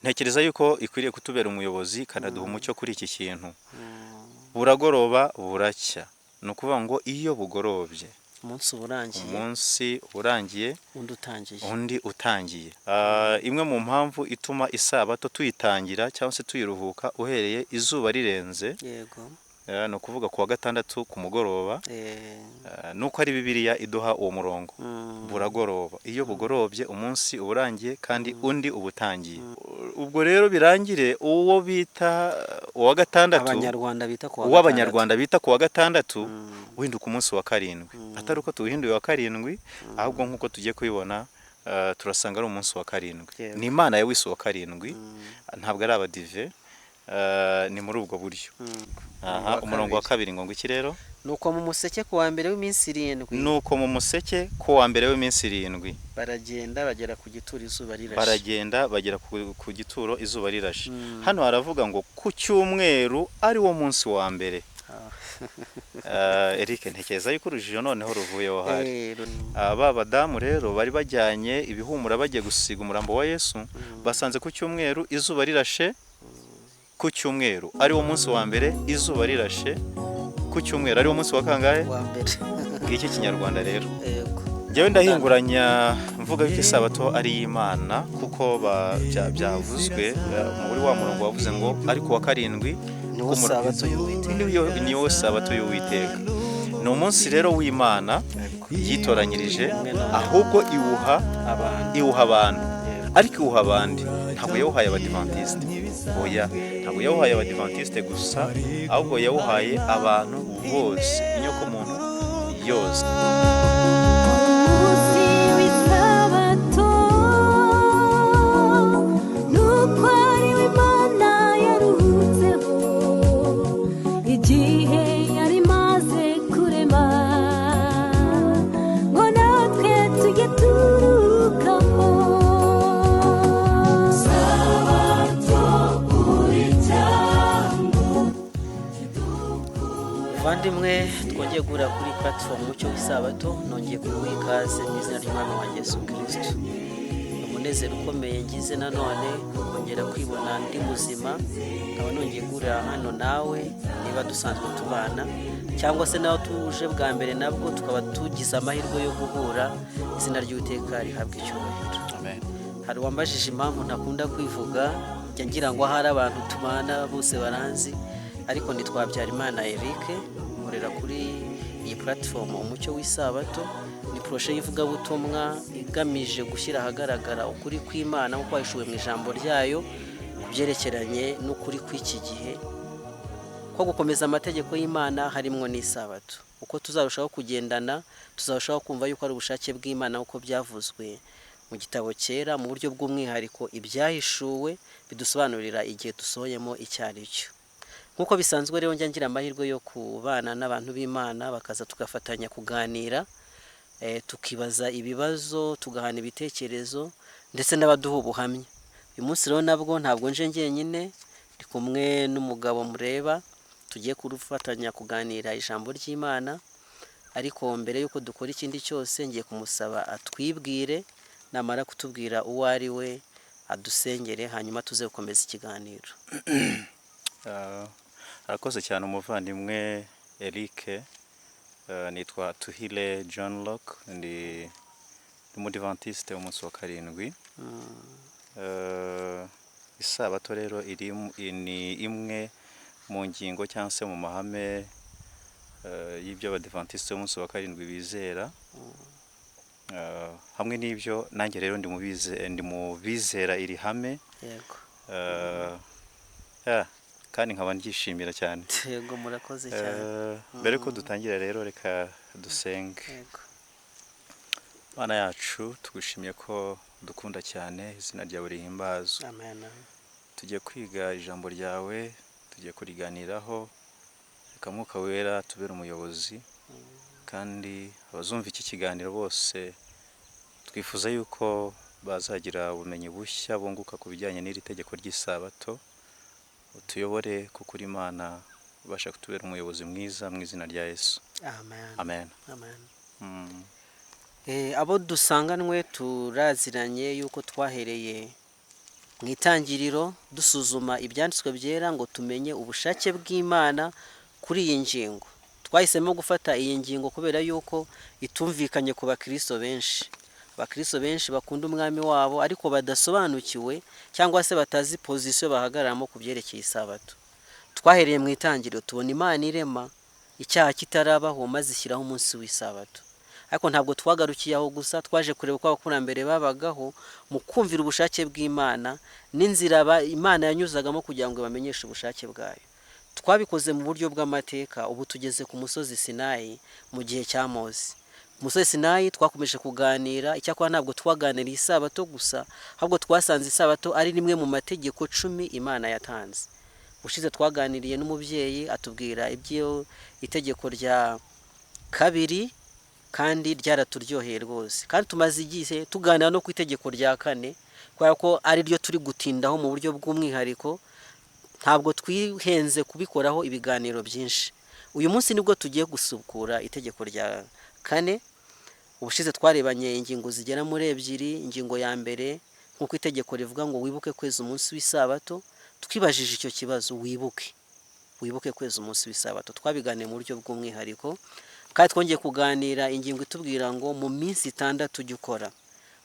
Ntekereza yuko ikwiriye kutubera umuyobozi, ikanaduha umucyo kuri iki kintu. Buragoroba buracya, ni ukuvuga ngo iyo bugorobye, umunsi uba urangiye, umunsi urangiye, undi utangiye. Undi utangiye. Imwe mu mpamvu ituma isabato tuyitangira cyangwa se tuyiruhuka uhereye izuba rirenze, ni ukuvuga ku wa gatandatu ku mugoroba, nuko ari Bibiliya iduha uwo murongo. Buragoroba, iyo bugorobye umunsi uba urangiye kandi undi uba utangiye. Ubwo rero birangire uwo bita uwa gatandatu, Abanyarwanda bita ku wa uw'Abanyarwanda bita ku wa gatandatu, uhinduka umunsi wa karindwi. Atari uko tuwuhinduye wa karindwi, ahubwo nk'uko tugiye kubibona, turasanga ari umunsi wa karindwi. Ni Imana yawise uwa karindwi, ntabwo ari Abadive. Ni muri ubwo buryo. Aha, Wa umurongo wa kabiri. kabiri ngo iki rero? Nuko mu museke ku wa mbere w'iminsi 7, Nuko mu museke ku wa mbere w'iminsi 7, baragenda bagera ku gituro izuba rirashe. Baragenda bagera ku gituro izuba rirashe. Hano haravuga ngo ku cyumweru ari wo munsi wa mbere. Eric, ntekereza yuko urujijo noneho ruvuyeho hari. Aba badamu rero bari bajyanye ibihumura bagiye gusiga umurambo wa Yesu, basanze ku cyumweru izuba rirashe, ku cyumweru ari wo munsi wa mbere, izuba rirashe ku cyumweru ari wo munsi wa kangahe? Wa mbere. Ngiki Kinyarwanda rero. Yego. Njyewe ndahinguranya mvuga yuko isabato ari iy'Imana, kuko byavuzwe muri wa murongo wavuze ngo ariko wa karindwi Niwo sabato y'Uwiteka. Niwo sabato y'Uwiteka. Ni umunsi rero w'Imana yitoranyirije, ahubwo iwuha abantu. Iwuha abantu. Ariko iwuha abandi, ntabwo yawuhaye Abadivantisite. Oya, ntabwo yawuhaye Abadivantisite gusa, ahubwo yawuhaye abantu bose, inyokomuntu yose. Umunsi w'isabato nuko ari Imana yaruhutseho igihe yari imaze kurema, ngo natwe tujye turukamo. Sabato uri cyangwa Muvandimwe twongeye guhurira kuri platform Umucyo w'Isabato, nongeye kuguha ikaze mu izina ry'Umwami wanjye Yesu Kirisito. Ni umunezero ukomeye ngize nanone kongera kwibona ndi muzima, nkaba nongeye guhurira hano nawe, niba dusanzwe tubana cyangwa se nawe tuje bwa mbere, nabwo tukaba tugize amahirwe yo guhura, izina ry'Uwiteka rihabwa icyubahiro. Amen. Hari uwambajije impamvu ntakunda kwivuga, njya ngira ngo ahari abantu tubana bose baranzi, ariko nitwa Habyarimana Eric, nkorera kuri iyi platform Umucyo w'Isabato. Ni projet y'ivugabutumwa igamije gushyira ahagaragara ukuri kw'Imana nk'uko kwahishuwe mu ijambo ryayo ku byerekeranye n'ukuri kw'iki gihe ko gukomeza amategeko y'Imana harimwo n'isabato. Uko tuzarushaho kugendana, tuzarushaho kumva yuko ari ubushake bw'Imana nk'uko byavuzwe mu gitabo cyera, mu buryo bw'umwihariko Ibyahishuwe bidusobanurira igihe dusohoyemo icyo ari cyo. Nk'uko bisanzwe rero, njya ngira amahirwe yo kubana n'abantu b'Imana, bakaza tugafatanya kuganira, tukibaza ibibazo, tugahana ibitekerezo, ndetse n'abaduha ubuhamya. Uyu munsi rero nabwo ntabwo nje njyenyine, ndi kumwe n'umugabo mureba tugiye kurufatanya kuganira ijambo ry'Imana. Ariko mbere y'uko dukora ikindi cyose, ngiye kumusaba atwibwire. Namara kutubwira uwo ari we, adusengere, hanyuma tuze gukomeza ikiganiro. Arakoze cyane umuvandimwe Eric. Nitwa Tuhile John Locke, ndi Umudivantiste w'umunsi wa karindwi. Isabato rero ni imwe mu ngingo cyangwa se mu mahame y'ibyo Abadivantisite b'umunsi wa karindwi bizera. Hamwe n'ibyo nanjye rero ndi mu bizera iri hame. Yeah, kandi nkaba ndyishimira cyane. Yego, murakoze cyane. Mbere ko dutangira rero, reka dusenge. Yego. Mana yacu, tugushimiye ko dukunda cyane, izina ryawe rihimbazwe. Amen. Tugiye kwiga ijambo ryawe, tugiye kuriganiraho. Reka Mwuka Wera tubere umuyobozi, kandi abazumva iki kiganiro bose twifuza yuko bazagira ubumenyi bushya bunguka ku bijyanye n'iri tegeko ry'isabato. Utuyobore kuko uri Imana ubasha kutubera umuyobozi mwiza, mu izina rya Yesu. Amen. Amen. Amen. Abo dusanganwe turaziranye yuko twahereye Mu itangiriro dusuzuma ibyanditswe byera ngo tumenye ubushake bw'Imana kuri iyi ngingo. Twahisemo gufata iyi ngingo kubera yuko itumvikanye ku bakristo benshi. Abakristo benshi bakunda umwami wabo ariko badasobanukiwe cyangwa se batazi position bahagararamo ku byerekeye isabato. Twahereye mu itangiriro tubona Imana irema icyaha kitarabaho, maze ishyiraho umunsi w'isabato. Ariko ntabwo twagarukiye aho gusa, twaje kureba uko abakurambere babagaho mu kumvira ubushake bw'Imana n'inzira Imana yanyuzagamo kugira ngo ibamenyeshe ubushake bwayo. Twabikoze mu buryo bw'amateka. Ubu tugeze ku musozi Sinayi mu gihe cya Mose. Ku musozi Sinayi twakomeje kuganira, icyakora ntabwo twaganiriye isabato gusa, ahubwo twasanze isabato ari rimwe mu mategeko 10 Imana yatanze. Ushize twaganiriye n'umubyeyi atubwira ibyo itegeko rya 2, kandi ryaraturyoheye rwose. Kandi tumaze igihe tuganira no ku itegeko rya 4, kubera ko ari ryo turi gutindaho mu buryo bw'umwihariko. Ntabwo twihenze kubikoraho ibiganiro byinshi. Uyu munsi nibwo tugiye gusukura itegeko rya 4. Ubushize twarebanye ingingo zigera muri 2. Ingingo ya mbere, nk'uko itegeko rivuga ngo wibuke kweza umunsi w'isabato, twibajije icyo kibazo: wibuke kweza umunsi w'isabato. Twabiganiye mu buryo bw'umwihariko, kandi twongeye kuganira ingingo itubwira ngo mu minsi 6 ujye ukora.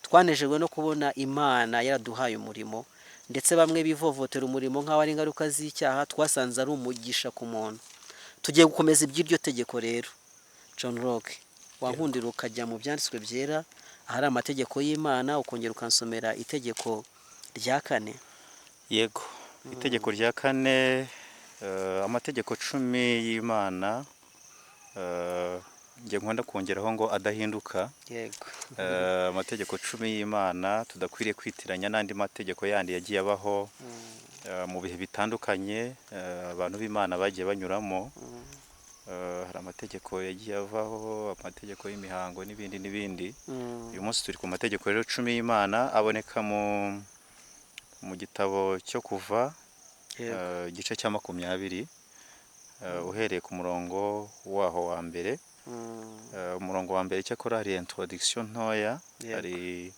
Twanejejwe no kubona Imana yaraduhaye umurimo, ndetse bamwe bivovotera umurimo nk'aho ari ingaruka z'icyaha, twasanze ari umugisha ku muntu. Tugiye gukomeza iby'iryo tegeko rero. John Rock, wankundira ukajya mu byanditswe byera ahari amategeko y'Imana, ukongera ukansomera itegeko rya 4. Yego, itegeko rya 4, amategeko 10 y'Imana, njye nkunda kongeraho ngo adahinduka. Yego. Amategeko 10 y'Imana tudakwiriye kwitiranya n'andi mategeko yandi yagiye abaho mu bihe bitandukanye, abantu b'Imana bagiye banyuramo. Hari amategeko yagiye avaho, amategeko y'imihango n'ibindi n'ibindi. Uyu munsi turi ku mategeko rero 10 y'Imana, aboneka mu gitabo cyo Kuva, igice cya 20, uhereye ku murongo waho wa mbere. Umurongo wa mbere, cyakora hari introduction ntoya, hari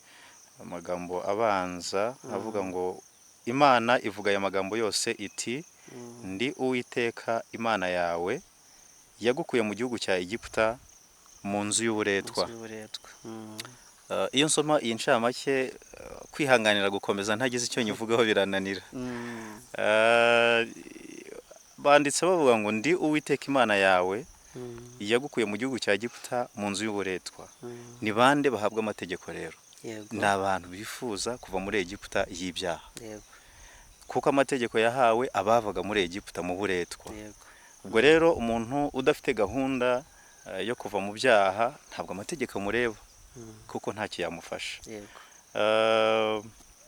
amagambo abanza avuga ngo Imana ivuga aya magambo yose iti: ndi Uwiteka Imana yawe yagukuye mu gihugu cya Egiputa, mu nzu y'uburetwa. Iyo nsoma iyi ncamake, kwihanganira gukomeza ntagize icyo nyivugaho birananira. Banditse bavuga ngo ndi Uwiteka Imana yawe yagukuye mu gihugu cya Egiputa, mu nzu y'uburetwa. Ni bande bahabwa amategeko rero? Ni abantu bifuza kuva muri Egiputa y'ibyaha, kuko amategeko yahawe abavaga muri Egiputa mu buretwa. Ubwo rero umuntu udafite gahunda yo kuva mu byaha ntabwo amategeko amureba, kuko ntacyo yamufasha.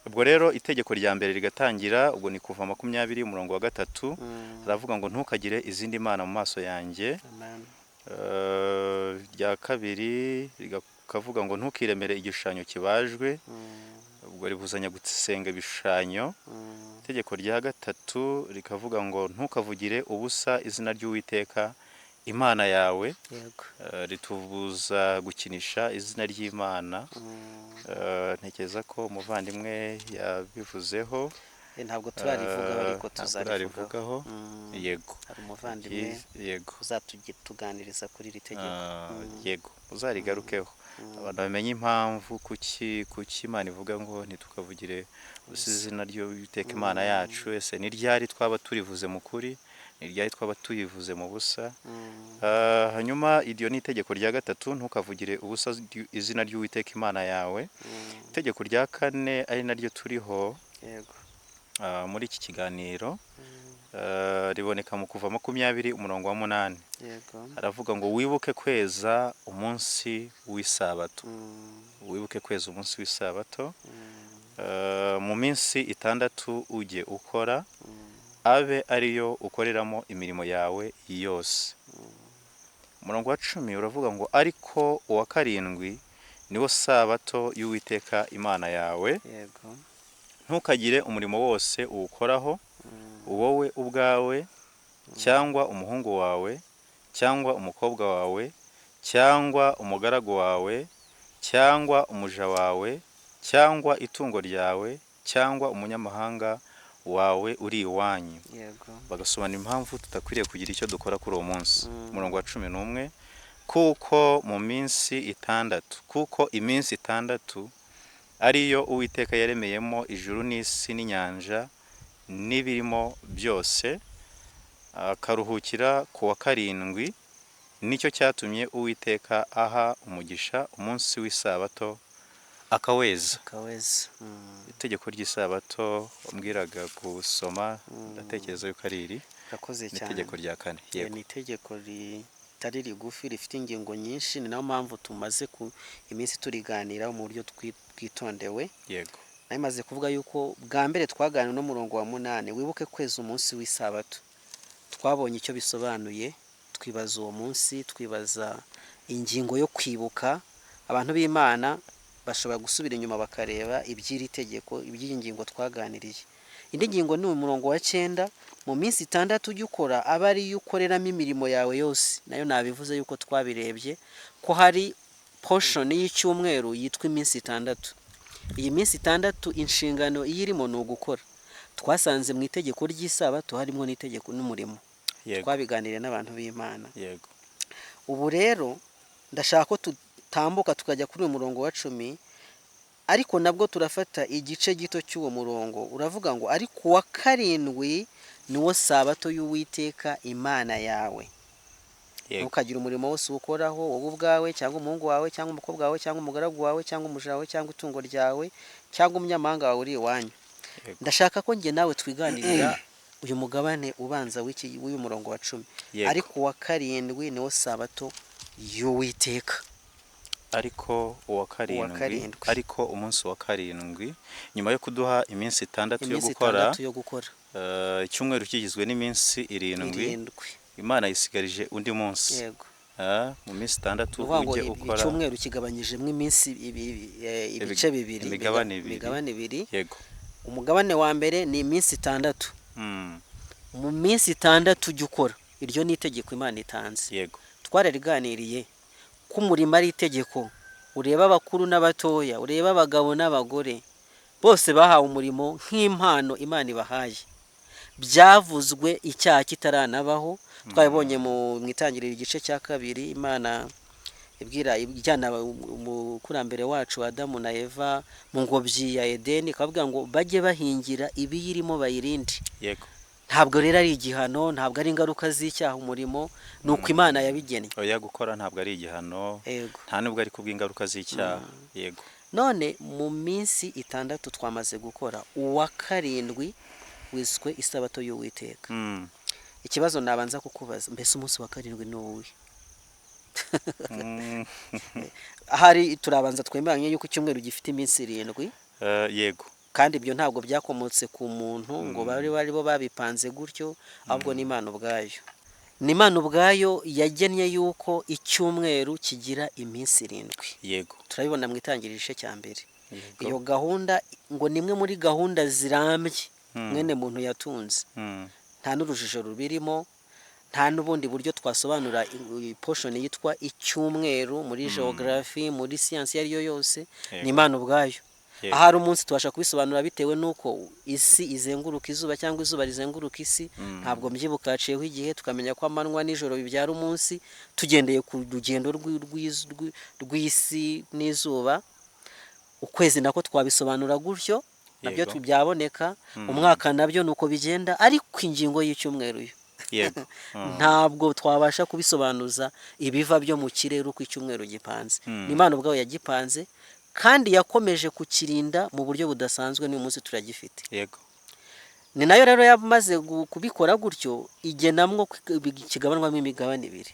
Ubwo rero itegeko rya mbere rigatangira, ubwo ni Kuva 20 umurongo wa 3, aravuga ngo ntukagire izindi mana mu maso yanjye. Rya 2 rikavuga ngo ntukiremere igishushanyo kibajwe, ubwo ribuzanya gusenga ibishushanyo. Itegeko rya 3 rikavuga ngo ntukavugire ubusa izina ry'Uwiteka Imana yawe, ritubuza gukinisha izina ry'Imana. Ntekereza ko umuvandimwe yabivuzeho. Ntabwo turarivugaho, ariko tuzarivugaho. Yego, hari umuvandimwe uzatuganiriza kuri iri tegeko. Yego, uzarigarukeho abantu bamenye impamvu kuki Imana ivuga ngo ntitukavugire ubusa izina ry'Uwiteka Imana yacu. Ese ni ryari twaba turivuze mu kuri, ni ryari twaba tuyivuze mu busa? Hanyuma iryo ni itegeko rya 3, ntukavugire ubusa izina ry'Uwiteka Imana yawe. Itegeko rya 4 ari naryo turiho muri iki kiganiro, riboneka mu Kuva 20 umurongo wa 8. Aravuga ngo wibuke kweza umunsi w'isabato. Wibuke kweza umunsi w'isabato, mu minsi 6 ujye ukora, abe ariyo ukoreramo imirimo yawe yose. Umurongo wa 10 uravuga ngo ariko uwa 7 niwo sabato y'Uwiteka Imana yawe, ntukagire umurimo wose uwukoraho, wowe ubwawe cyangwa umuhungu wawe cyangwa umukobwa wawe cyangwa umugaragu wawe cyangwa umuja wawe cyangwa itungo ryawe cyangwa umunyamahanga wawe uri iwanyu. Yego. Bagasobanura impamvu tudakwiriye kugira icyo dukora kuri uwo munsi. Umurongo wa 11, kuko mu minsi itandatu, kuko iminsi itandatu ariyo Uwiteka yaremeyemo ijuru n'isi n'inyanja n'ibirimo byose, akaruhukira ku wa karindwi, nicyo cyatumye Uwiteka aha umugisha umunsi w'isabato akaweza. Akaweza. Itegeko ry'isabato wambwiraga gusoma, ndatekereza yuko ari iri. Urakoze Ni cyane. itegeko rya kane. Yego. Ni itegeko ritari rigufi, rifite ingingo nyinshi, ni nayo mpamvu tumaze ku iminsi turiganiraho mu buryo bwitondewe. Yego. Nari kuvuga yuko bwa mbere twaganira n'umurongo wa 8, wibuke kweza umunsi w'isabato. Twabonye icyo bisobanuye, twibaza uwo munsi, twibaza ingingo yo kwibuka. Abantu b'Imana bashobora gusubira inyuma bakareba iby'iri tegeko, iby'iyi ngingo twaganiriye. Indi ngingo ni umurongo wa 9, mu minsi itandatu ujya ukora aba ariyo ukoreramo imirimo yawe yose. Nayo nabivuze yuko twabirebye ko hari portion y'icyumweru yitwa iminsi itandatu. Iyi minsi itandatu inshingano iyirimo ni ugukora. Twasanze mu itegeko ry'isabato harimo n'itegeko n'umurimo. Twabiganiriye n'abantu b'Imana. Yego. Ubu rero ndashaka ko tutambuka tukajya kuri uyu murongo wa 10, ariko nabwo turafata igice gito cy'uwo murongo. Uravuga ngo ariko uwa karindwi niwo sabato y'Uwiteka Imana yawe. Ntukagire umurimo wose uwukoraho, wowe ubwawe cyangwa umuhungu wawe cyangwa umukobwa wawe cyangwa umugaragu wawe cyangwa umuja wawe cyangwa itungo ryawe cyangwa umunyamahanga wawe uri iwanyu. Ndashaka ko njye nawe twiganirira uyu mugabane ubanza w'uyu murongo wa 10. Ariko uwa karindwi niwo sabato y'Uwiteka. Ariko uwa karindwi, ariko umunsi wa karindwi, nyuma yo kuduha iminsi itandatu yo gukora, icyumweru kigizwe n'iminsi 7, Imana yisigarije undi munsi. Yego. Mu minsi itandatu ujye ukora. Icyumweru kigabanyijemo iminsi ibice bibiri, imigabane ibiri. Yego. Umugabane wa mbere ni iminsi itandatu. Mu minsi itandatu ujye ukora. Iryo ni itegeko Imana itanze. Yego. Twarariganiriye ko umurimo ari itegeko, ureba abakuru n'abatoya, ureba abagabo n'abagore, bose bahawe umurimo nk'impano Imana ibahaye. Byavuzwe icyaha kitaranabaho, twabibonye mu itangiriro igice cya 2, Imana ibwira ijyana umukurambere wacu Adamu na Eva mu ngobyi ya Edeni, ikababwira ngo bajye bahingira ibiyirimo bayirinde. Yego. Ntabwo rero ari igihano, ntabwo ari ingaruka z'icyaha umurimo, ni uko Imana yabigennye. Oya, gukora ntabwo ari igihano, nta nubwo ari kubw'ingaruka z'icyaha. Yego. None mu minsi itandatu twamaze gukora, uwa karindwi wiswe isabato y'Uwiteka. Ikibazo nabanza kukubaza, mbese umunsi wa karindwi ni uwuhe? Ahari turabanza twemeranye yuko icyumweru gifite iminsi 7. Yego. Kandi ibyo ntabwo byakomotse ku muntu ngo bari bo babipanze gutyo, ahubwo ni Imana ubwayo. Ni Imana ubwayo yagennye yuko icyumweru kigira iminsi 7. Yego. Turabibona mu itangiriro igice cya 2. Iyo gahunda ngo ni imwe muri gahunda zirambye mwene muntu yatunze. Nta n'urujijo rubirimo, nta n'ubundi buryo twasobanura portion yitwa icyumweru muri geography, muri siyansi iyo ari yo yose, ni Imana ubwayo. Ahari umunsi tubasha kubisobanura bitewe n'uko isi izenguruka izuba cyangwa izuba rizenguruka isi. Ntabwo mbyibuka, haciyeho igihe tukamenya ko amanywa n'ijoro bibyara umunsi, tugendeye ku rugendo rw'isi n'izuba. Ukwezi nako twabisobanura gutyo, nabyo byaboneka. Umwaka nabyo nuko bigenda, ariko ingingo y'icyumweru yo ntabwo twabasha kubisobanuza ibiva byo mu kirere uko icyumweru gipanze. Ni Imana ubwayo yagipanze, kandi yakomeje kukirinda mu buryo budasanzwe, n'uyu munsi turagifite. Yego. Ni nayo rero yamaze kubikora gutyo, igenamwo kigabanwamo imigabane 2.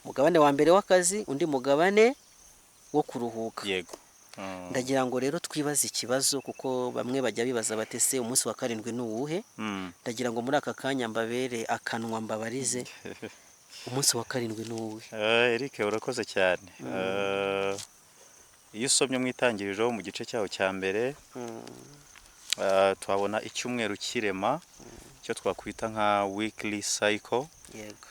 Umugabane wa mbere w'akazi, undi mugabane wo kuruhuka. Yego. Ndagira ngo rero twibaze ikibazo, kuko bamwe bajya bibaza bati ese umunsi wa karindwi ni uwuhe? Ndagira ngo muri aka kanya mbabere akanwa mbabarize, umunsi wa karindwi ni uwuhe? Eric, urakoze cyane. Iyo usomye mu itangiriro mu gice cyaho cya mbere, tuhabona icyumweru cy'irema, icyo twakwita nka weekly cycle. Yego.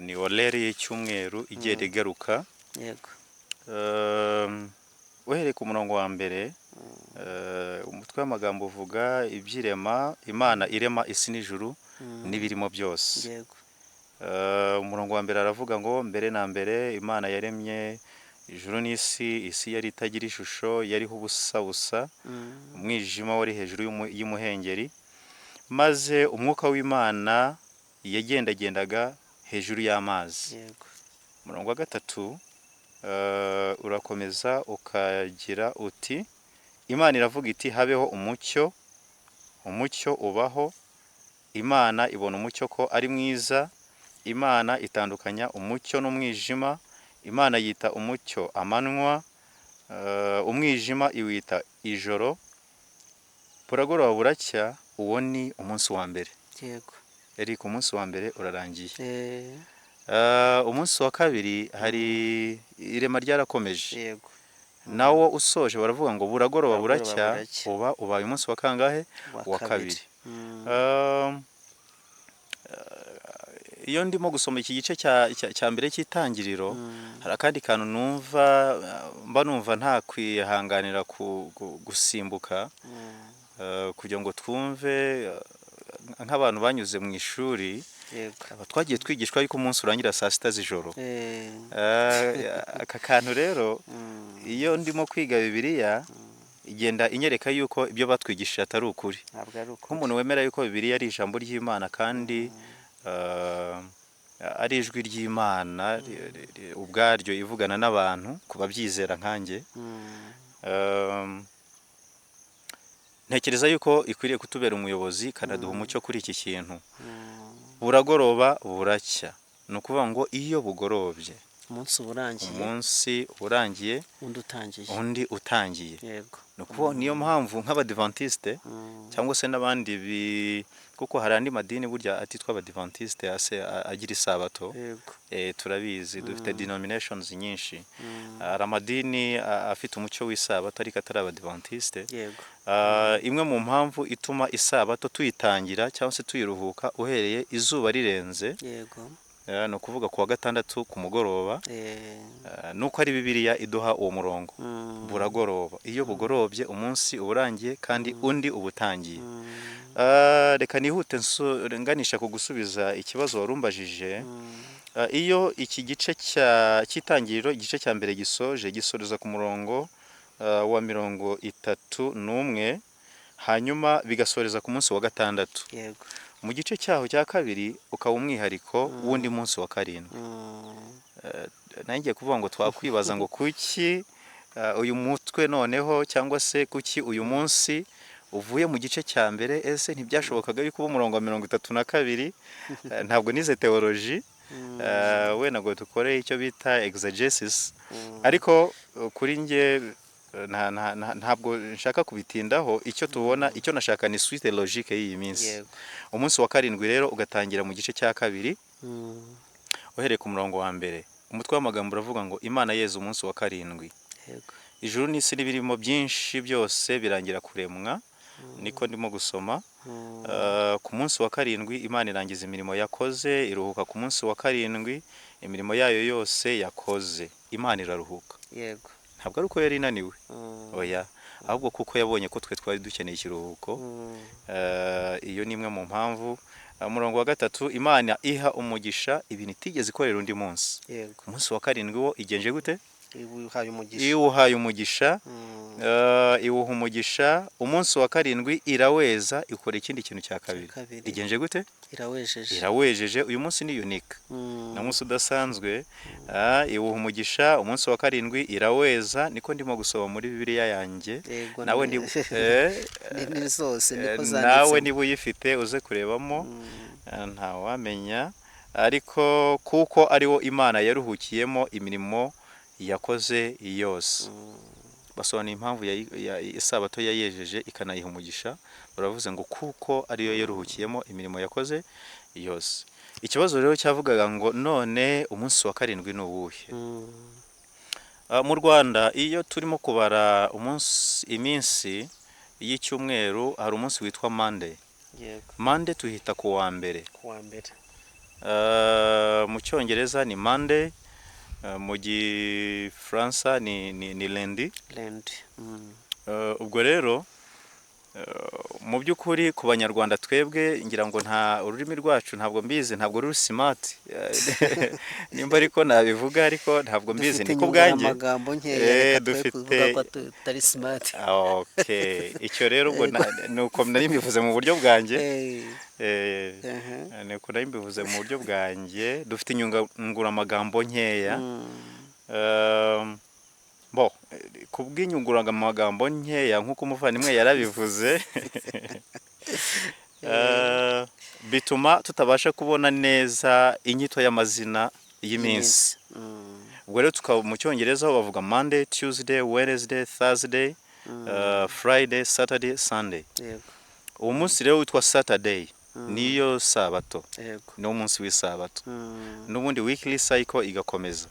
Ni orere y'icyumweru igenda igaruka. Yego. Uhereye ku murongo wa mbere, Umutwe w'amagambo uvuga iby'irema, Imana irema isi n'ijuru n'ibirimo byose. Yego. Umurongo wa mbere aravuga ngo mbere na mbere Imana yaremye ijuru n'isi, isi yari itagira ishusho, yariho ubusa busa, umwijima wari hejuru y'umuhengeri, maze umwuka w'Imana yagendagendaga hejuru y'amazi. Yego. Umurongo wa gatatu urakomeza ukagira uti Imana iravuga iti habeho umucyo, umucyo ubaho, Imana ibona umucyo ko ari mwiza, Imana itandukanya umucyo n'umwijima, Imana yita umucyo amanywa, umwijima iwita ijoro, buragoroba buracya, uwo ni umunsi wa mbere. Yego. Eric, umunsi wa mbere urarangiye. Umunsi wa kabiri hari irema ryarakomeje. Yego. Nawo usoje baravuga ngo buragoroba Buragoroba buracya, buracya. uba ubaye umunsi wa kangahe? Wa kabiri. Iyo ndimo gusoma iki gice cya mbere cy'itangiriro, hari akandi kantu numva mba numva nta kwihanganira gusimbuka, kugira ngo twumve nk'abantu banyuze mu ishuri. Yego. Twagiye twigishwa yuko umunsi urangira saa 6 z'ijoro. Aka kantu rero, iyo ndimo kwiga Bibiliya igenda inyereka yuko ibyo batwigishije atari ukuri. Ntabwo ari ukuri. Nk'umuntu wemera yuko Bibiliya ari ijambo ry'Imana kandi ari ijwi ry'Imana ubwaryo ivugana n'abantu ku babyizera nkanjye, ntekereza yuko ikwiriye kutubera umuyobozi ikanaduha umucyo kuri iki kintu. Buragoroba buracya, ni ukuvuga ngo iyo bugorobye umunsi uba urangiye, umunsi urangiye, undi utangiye. Undi utangiye. Yego. Ni ukuvuga niyo mpamvu nk'abadivantiste cyangwa se n'abandi, kuko hari andi madini burya atitwa abadivantiste ase agira isabato. Yego. Turabizi dufite denominations nyinshi. Hari amadini afite umucyo w'isabato ariko atari abadivantiste. Yego. Imwe mu mpamvu ituma isabato tuyitangira cyangwa se tuyiruhuka uhereye izuba rirenze, Yego. ni ukuvuga ku wa gatandatu ku mugoroba, nuko ari Bibiliya iduha uwo murongo. Buragoroba, iyo bugorobye umunsi uba urangiye kandi undi uba utangiye. Reka nihute nganisha ku gusubiza ikibazo warumbajije. Iyo iki gice cy'itangiriro, igice cya mbere gisoje, gisoreza ku murongo wa 31, hanyuma bigasoreza ku munsi wa gatandatu. Yego. Mu gice cyaho cya kabiri ukaba umwihariko w'undi munsi wa karindwi. Nanjye kuvuga ngo twakwibaza ngo kuki uyu mutwe noneho, cyangwa se kuki uyu munsi uvuye mu gice cya mbere? Ese ntibyashobokaga yuko uba umurongo wa 32? Ntabwo nize theology, wenda ngo dukore icyo bita exegesis, ariko kuri njye ntabwo nshaka kubitindaho. Icyo tubona, icyo nashaka ni suite logique y'iyi minsi. Yego. Umunsi wa karindwi rero ugatangira mu gice cya kabiri, uhereye ku murongo wa mbere. Umutwe w'amagambo uravuga ngo Imana yeza umunsi wa karindwi. Yego. Ijuru n'isi n'ibirimo byinshi byose birangira kuremwa, niko ndimo gusoma. Ku munsi wa karindwi Imana irangiza imirimo yakoze, iruhuka ku munsi wa karindwi imirimo yayo yose yakoze. Imana iraruhuka. Yego. Ntabwo ari uko yari inaniwe, oya, ahubwo kuko yabonye ko twe twari dukeneye ikiruhuko. Iyo ni imwe mu mpamvu. Umurongo wa gatatu, Imana iha umugisha ibintu itigeze ikorera undi munsi. Yego. Umunsi wa karindwi wo igenje gute? Iwuhaye umugisha. Iwuhaye umugisha. Iwuha umugisha. Umunsi wa karindwi iraweza, ikora ikindi kintu cya kabiri. Kabiri. Igenje gute? Irawejeje. Irawejeje. Uyu munsi ni unique, ni umunsi udasanzwe. Iwuha umugisha umunsi wa karindwi iraweza, niko ndimo gusoma muri Bibiliya yanjye. Yego. Nawe ni zose niko nawe zanditse. Niba uyifite uze kurebamo. Ntawamenya, ariko kuko ariwo Imana yaruhukiyemo imirimo yakoze yose. Basobanura impamvu isabato yayejeje ikanayiha umugisha, baravuze ngo kuko ariyo yaruhukiyemo imirimo yakoze yose. Ikibazo rero cyavugaga ngo none umunsi wa karindwi ni uwuhe? Mu Rwanda iyo turimo kubara umunsi, iminsi y'icyumweru, hari umunsi witwa Monday. Yego. Monday tuhita ku wa mbere. Ku wa mbere. Mu Cyongereza ni Monday, mu Gifaransa ni lundi. Lundi. Ubwo rero mu by'ukuri ku Banyarwanda twebwe, ngira ngo nta ururimi rwacu, ntabwo mbizi, ntabwo ruri smart nimba ariko nabivuga, ariko ntabwo mbizi. Dufite Ni ku bwanjye. inyunguramagambo nkeya. Eh, Reka twe kuvuga ko tutari smart. Okay, icyo rero ubwo ni uko nari mbivuze mu buryo bwanjye. Ni uko nari mbivuze mu buryo bwanjye, dufite inyunguramagambo nkeya. Bo ku bw'inyunguramagambo nkeya, nk'uko umuvandimwe yarabivuze, bituma tutabasha kubona neza inyito y'amazina y'iminsi. Ubwo rero tukaba mu Cyongereza ho bavuga Monday, Tuesday, Wednesday, Thursday, Friday, Saturday, Sunday. Uwo munsi rero witwa Saturday niyo sabato, niwo munsi w'isabato. N'ubundi weekly cycle igakomeza.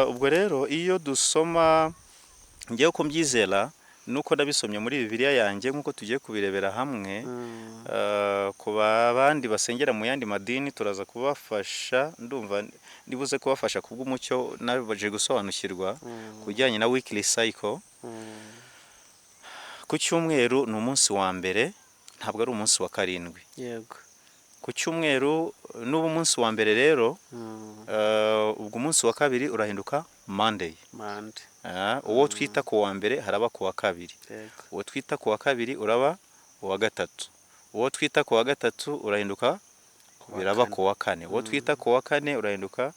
Ubwo rero iyo dusoma, ngewe uko mbyizera nuko nabisomye muri Bibiliya yanjye, nk'uko tugiye kubirebera hamwe, ku bandi basengera mu yandi madini turaza kubafasha, ndumva ndibuze kubafasha kubw'umucyo nabaje gusobanukirwa ku bijyanye na weekly cycle. Ku cyumweru ni umunsi wa mbere, ntabwo ari umunsi wa karindwi. Ku cyumweru n'ubu umunsi wa mbere rero, ubwo umunsi wa kabiri urahinduka Monday. Monday. Uwo twita ku wa mbere haraba ku wa kabiri, uwo twita ku wa kabiri uraba uwa gatatu, uwo twita ku wa gatatu urahinduka Ku wa biraba kane. ku wa kane, uwo twita ku wa kane urahinduka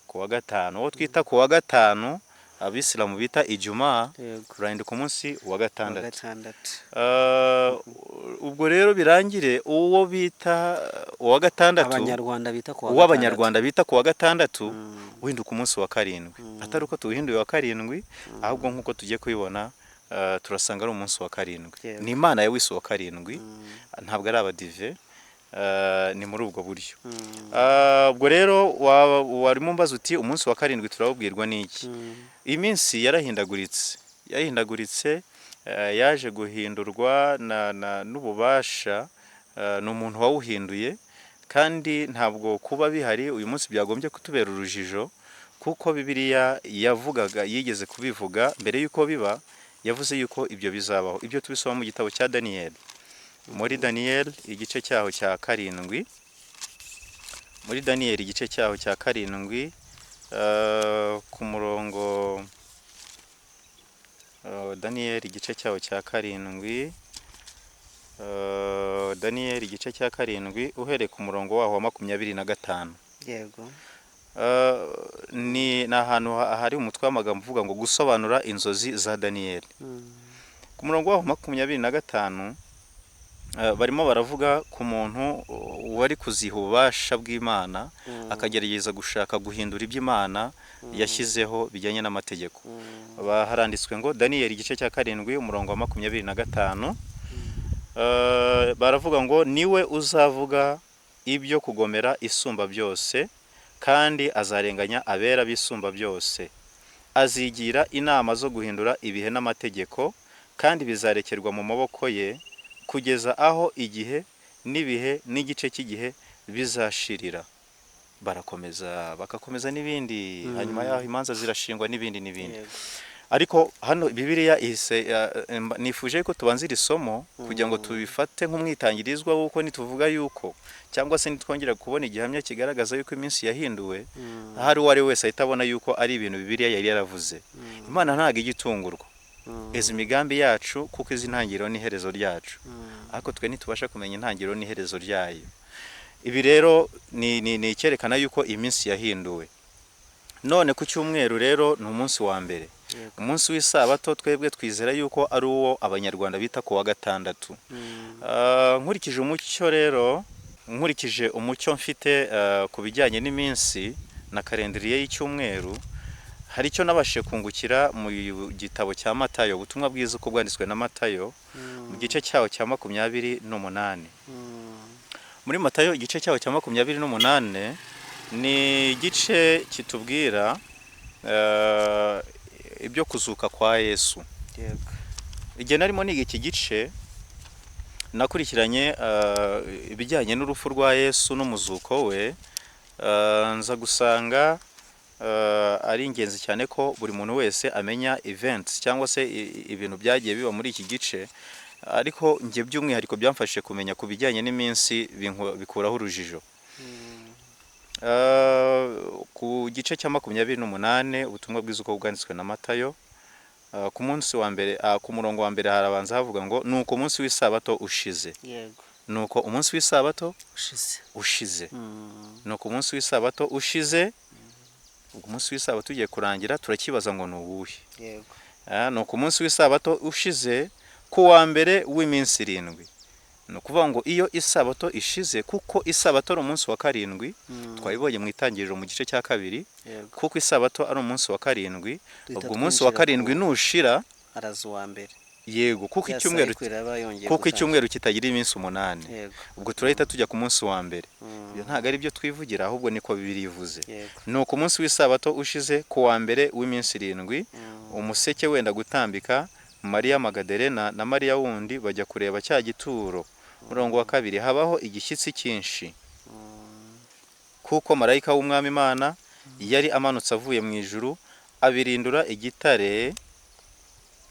ku wa gatanu, uwo twita ku wa gatanu Abisilamu bita Ijuma urahinduka umunsi wa Wa gatandatu. gatandatu. Ubwo rero birangire uwo bita uwa gatandatu, Abanyarwanda bita ku wa uw'Abanyarwanda bita ku wa gatandatu, uhinduka umunsi wa karindwi. Atari uko tuwuhinduye wa karindwi, ahubwo nk'uko tugiye kubibona, turasanga ari umunsi wa karindwi. Ni Imana yawise uwa karindwi, ntabwo ari Abadive. Ni muri ubwo buryo. Ubwo rero warimo umbaza uti umunsi wa karindwi turawubwirwa n'iki? Iminsi yarahindaguritse, yahindaguritse, yaje guhindurwa n'ububasha, ni umuntu wawuhinduye, kandi ntabwo kuba bihari uyu munsi byagombye kutubera urujijo, kuko Bibiliya yavugaga, yigeze kubivuga mbere y'uko biba, yavuze yuko ibyo bizabaho. Ibyo tubisoma mu gitabo cya Daniyeli, muri Daniyeli igice cyaho cya karindwi, muri Daniyeli igice cyaho cya karindwi, ku murongo, Daniyeli igice cyaho cya karindwi, Daniyeli igice cya karindwi uhereye ku murongo waho wa 25. Ni ahantu hari umutwe w'amagambo uvuga ngo gusobanura inzozi za Daniyeli. Ku murongo waho 25, barimo baravuga ku muntu wari kuziha ububasha bw'Imana, akagerageza gushaka guhindura ibyo Imana yashyizeho bijyanye n'amategeko. Haranditswe ngo Daniyeli igice cya karindwi umurongo wa 25, baravuga ngo niwe uzavuga ibyo kugomera Isumba byose, kandi azarenganya abera b'Isumba byose, azigira inama zo guhindura ibihe n'amategeko, kandi bizarekerwa mu maboko ye kugeza aho igihe n'ibihe n'igice cy'igihe bizashirira. Barakomeza bagakomeza n'ibindi, hanyuma yaho imanza zirashingwa n'ibindi n'ibindi. Ariko hano Bibiliya ihise, nifuje ko tubanza iri somo kugira ngo tubifate nk'umwitangirizwa w'uko nituvuga yuko, cyangwa se nitwongera kubona igihamya kigaragaza yuko iminsi yahinduwe, ahari uwo ari we wese ahita abona yuko ari ibintu Bibiliya yari yaravuze. Imana ntabwo ijya itungurwa, izi imigambi yacu kuko izi intangiriro n'iherezo ryacu, ariko twe ntitubasha kumenya intangiriro n'iherezo ryayo. Ibi rero ni icyerekana yuko iminsi yahinduwe. None ku cyumweru rero ni umunsi wa mbere, umunsi w'isabato twebwe twizera yuko ari uwo Abanyarwanda bita ku wa gatandatu. Nkurikije umucyo rero, nkurikije umucyo mfite ku bijyanye n'iminsi na calendrier y'icyumweru, hari icyo nabashije kungukira mu gitabo cya Matayo, ubutumwa bwiza uko bwanditswe na Matayo, mu gice cyaho cya 28. Muri Matayo igice cyaho cya 28 ni igice kitubwira ibyo kuzuka kwa Yesu. Igihe narimo niga iki gice, nakurikiranye ibijyanye n'urupfu rwa Yesu n'umuzuko we, nza gusanga ari ingenzi cyane ko buri muntu wese amenya events cyangwa se ibintu byagiye biba muri iki gice, ariko njye by'umwihariko byamfashije kumenya ku bijyanye n'iminsi, bikuraho urujijo. Ku gice cya 28, ubutumwa bwiza uko bwanditswe na Matayo, ku munsi wa mbere, ku murongo wa mbere harabanza havuga ngo: "Nuko umunsi w'isabato ushize." Nuko umunsi w'isabato ushize. Ushize. Nuko umunsi w'isabato ushize. Ubwo umunsi w'isabato ugiye kurangira, turakibaza ngo ni uwuhe? Nuko umunsi w'isabato ushize ku wa mbere w'iminsi 7. Ni ukuvuga ngo iyo isabato ishize, kuko isabato ari umunsi wa karindwi, twabibonye mu itangiriro mu gice cya 2, kuko isabato ari umunsi wa karindwi, Duhita ubwo umunsi wa twinjira karindwi nushira, haraza uwa mbere. Yego, kuko Ya icyumweru cycle iraba yongeye kuko gutangira. icyumweru kitagira iminsi 8, ubwo turahita tujya ku munsi wa mbere. Ibyo ntabwo ari byo twivugira, ahubwo niko Bibiliya ivuze. Nuko umunsi w'isabato ushize ku wa mbere w'iminsi 7, umuseke wenda gutambika, Mariya Magadelena na Mariya wundi bajya kureba cya gituro. Murongo wa 2: habaho igishyitsi cyinshi, kuko marayika w'Umwami Imana yari amanutse avuye mu ijuru, abirindura igitare,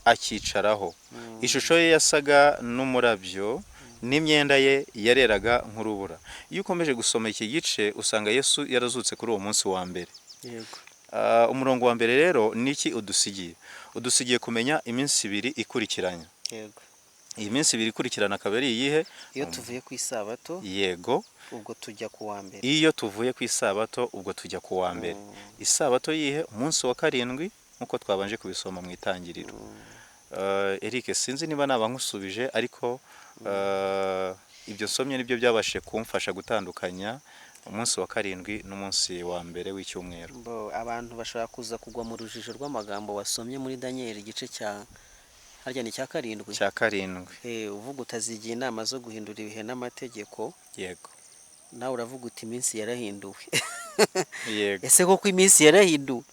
akicaraho. Ishusho ye yasaga n'umurabyo, n'imyenda ye yareraga nk'urubura. Iyo ukomeje gusoma iki gice, usanga Yesu yarazutse kuri uwo munsi wa mbere. Umurongo wa mbere rero ni iki udusigiye? Udusigiye kumenya iminsi 2 ikurikiranya. Iyi minsi 2 ikurikirana akaba ari iyihe? Iyo tuvuye ku isabato, ubwo tujya ku wa mbere. Iyo tuvuye ku isabato, ubwo tujya ku wa mbere. Isabato yihe? Umunsi wa karindwi, nk'uko twabanje kubisoma mu itangiriro. Eric, sinzi niba naba nkusubije, ariko ibyo nsomye nibyo byabashije kumfasha gutandukanya umunsi wa karindwi n'umunsi wa mbere w'icyumweru. Bo, abantu bashobora kuza kugwa mu rujijo rw'amagambo wasomye muri Daniel, igice cya harya ni icya 7? Cya 7. Uvuga utazigira inama zo guhindura ibihe n'amategeko. Nawe uravuga uti iminsi yarahinduwe. Ese koko iminsi yarahinduwe?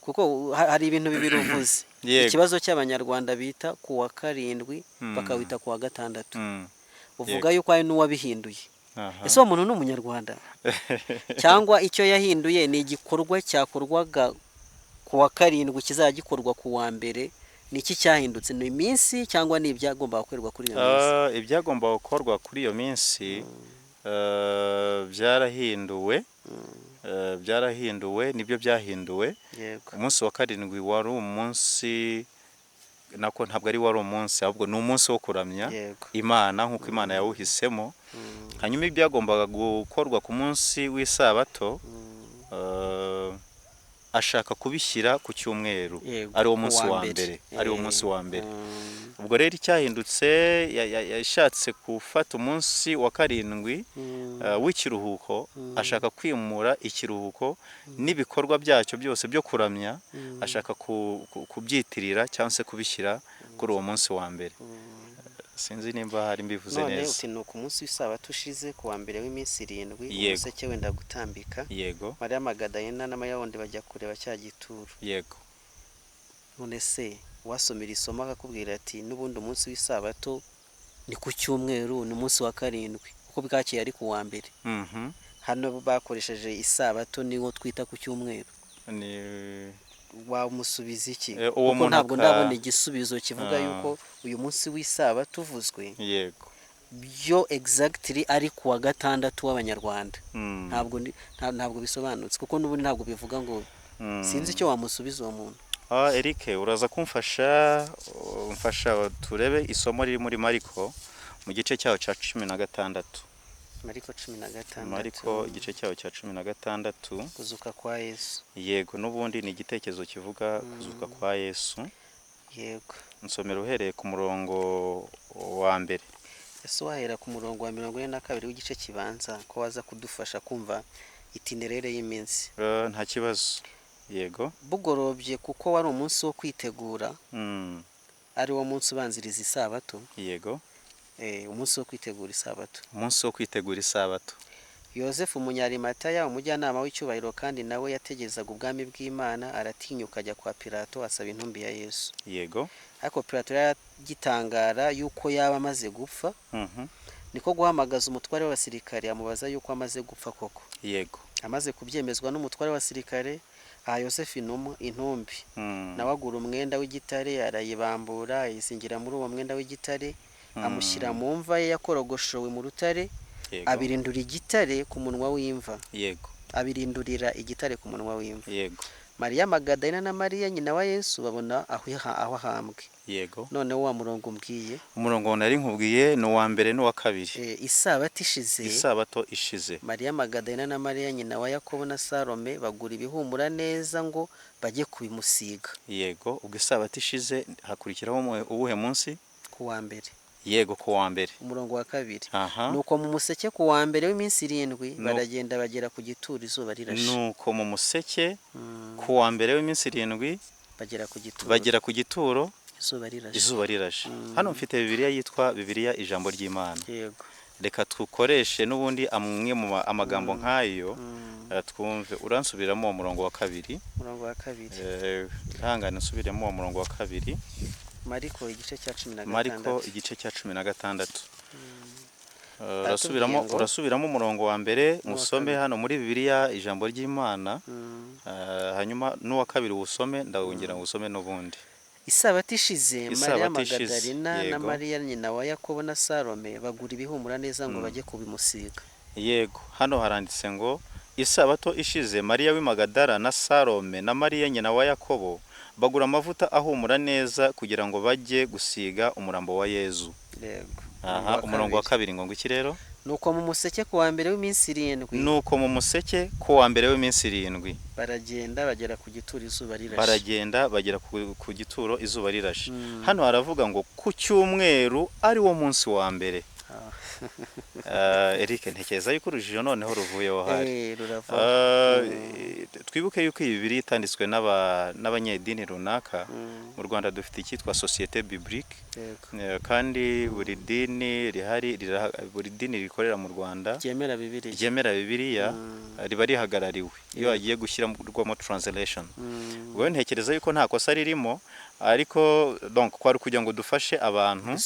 Kuko hari ibintu bibiri uvuze. Ikibazo cy'Abanyarwanda bita ku wa karindwi, bakawita ku wa gatandatu. Uvuga yuko hari n'uwabihinduye. Ese uwo muntu ni Umunyarwanda, cyangwa icyo yahinduye ni igikorwa cyakorwaga ku wa karindwi kizajya gikorwa ku wa mbere? Ni iki cyahindutse? Ni iminsi cyangwa ni ibyagombaga gukorerwa kuri iyo minsi? Ibyagomba gukorwa kuri iyo minsi byarahinduwe. Byarahinduwe, nibyo byahinduwe. Umunsi wa karindwi wari umunsi, nako ntabwo ari wari umunsi, ahubwo ni umunsi wo kuramya Imana nk'uko Imana yawuhisemo. Hanyuma ibyagombaga gukorwa ku munsi w'isabato, ashaka kubishyira ku cyumweru, ari wo ku munsi wa wa mbere. mbere, ari wo munsi wa mbere. Ubwo rero icyahindutse, yashatse gufata umunsi wa karindwi w'ikiruhuko, ashaka kwimura ikiruhuko n'ibikorwa byacyo byose byo kuramya, ashaka kubyitirira cyangwa se kubishyira kuri uwo munsi wa mbere. Sinzi nimba hari mbivuze None neza. uti ni uku munsi w'isabato ushize ku wa mbere w'iminsi 7, umuseke wenda gutambika, Mariya Magadalena na Mariya wundi bajya kureba cya gituro. None se wasomera isomo akakubwira ati n'ubundi umunsi w'isabato ni ku cyumweru, ni umunsi wa karindwi, kuko bwakeye ari ku wa mbere. Hano bakoresheje isabato niwo twita ku cyumweru. Ni Wamusubiza iki? Uwo Kuko muntu ntabwo ndabona igisubizo kivuga yuko uyu munsi w'isabato uvuzwe byo exactly ari ku wa gatandatu w'Abanyarwanda. Ntabwo bisobanutse, kuko n'ubundi ntabwo bivuga ngo sinzi icyo wamusubiza uwo muntu. Eric, uraza kumfasha, umfasha turebe isomo riri muri Mariko mu gice cyaho cya 16. Mariko 16. Mariko igice cyaho cya 16. Kuzuka kwa Yesu. Yego, n'ubundi ni igitekerezo kivuga kuzuka kwa Yesu. Nsomero uhereye ku murongo wa mbere. Ese wahera ku murongo wa 42 w'igice kibanza, ko waza kudufasha kumva itinéraire y'iminsi? Nta kibazo, yego. Bugorobye, kuko wari umunsi wo kwitegura, ari wo munsi ubanziriza isabato. Umunsi wo kwitegura isabato. Umunsi wo kwitegura isabato. Yosefu Umunyarimatayo, umujyanama w'icyubahiro, kandi nawe yategerezaga ubwami bw'Imana, aratinyuka ajya kwa Pilato asaba intumbi ya Yesu. Ariko Pilato yaragitangara yuko yaba amaze gupfa, niko guhamagaza umutware w'abasirikari amubaza yuko amaze gupfa koko. Amaze kubyemezwa n'umutware w'abasirikare, aha Yosefu intumbi, nawe agura umwenda w'igitare, arayibambura, ayizingira muri uwo mwenda w'igitare, amushyira mu mva ye yakorogoshowe mu rutare, abirindura igitare ku munwa w'imva. Abirindurira igitare ku munwa w'imva. Mariya Magadalena na Mariya nyina wa Yesu babona aho ahambwe. Noneho wa murongo umbwiye. Umurongo nari nkubwiye ni uwa mbere n'uwa kabiri. Isabato ishize. Isabato ishize. Mariya Magadalena na Mariya nyina wa Yakobo na Salome bagura ibihumura neza ngo bajye kubimusiga. Yego, ubwo isabato ishize hakurikiraho uwuhe munsi? Ku wa mbere. Yego, ku wa mbere. Umurongo wa kabiri. Nuko mu museke ku wa mbere w'iminsi 7 baragenda bagera ku gituro izuba rirashe. Nuko mu museke ku wa mbere w'iminsi 7 bagera ku gituro izuba rirashe. Hano mfite Bibiliya yitwa Bibiliya ijambo ry'Imana. Yego. Reka tukoreshe n'ubundi amwe mu amagambo nk'ayo, twumve. Uransubiramo uwo murongo wa kabiri. Umurongo wa kabiri. Ihangane nsubiremo uwo murongo wa kabiri. Mariko igice cya 16. Mariko igice cya 16. Urasubiramo umurongo wa mbere musome hano muri Bibiliya ijambo ry'Imana, hanyuma n'uwa kabiri usome, ndawongera usome n'ubundi. Isabato ishize Mariya Magadalena na Mariya nyina wa Yakobo na Salome bagura ibihumura neza ngo bajye kubimusiga. Yego, hano haranditse ngo isabato ishize Mariya w'i Magadala na Salome na Mariya nyina wa Yakobo bagura amavuta ahumura neza kugira ngo bajye gusiga umurambo wa Yezu. Yego. Aha, umurongo wa kabiri ngo iki rero? Nuko mu museke ku wa mbere w'iminsi 7. Nuko mu museke ku wa mbere w'iminsi 7 baragenda bagera ku gituro izuba rirashe. Baragenda bagera ku gituro izuba rirashe. Hano haravuga ngo ku cyumweru ari wo munsi wa mbere. Eric, ntekereza yuko urujijo noneho ruvuyeho hari. Twibuke yuko iyi Bibiliya itanditswe n'abanyedini runaka. Mu Rwanda dufite icyitwa Société Biblique, kandi buri dini rihari, buri dini rikorera mu Rwanda ryemera Bibiliya riba rihagarariwe iyo hagiye gushyirwamo translation. Ubwo ntekereza yuko nta kosa ririmo, ariko donc kwari kugira ngo dufashe abantu.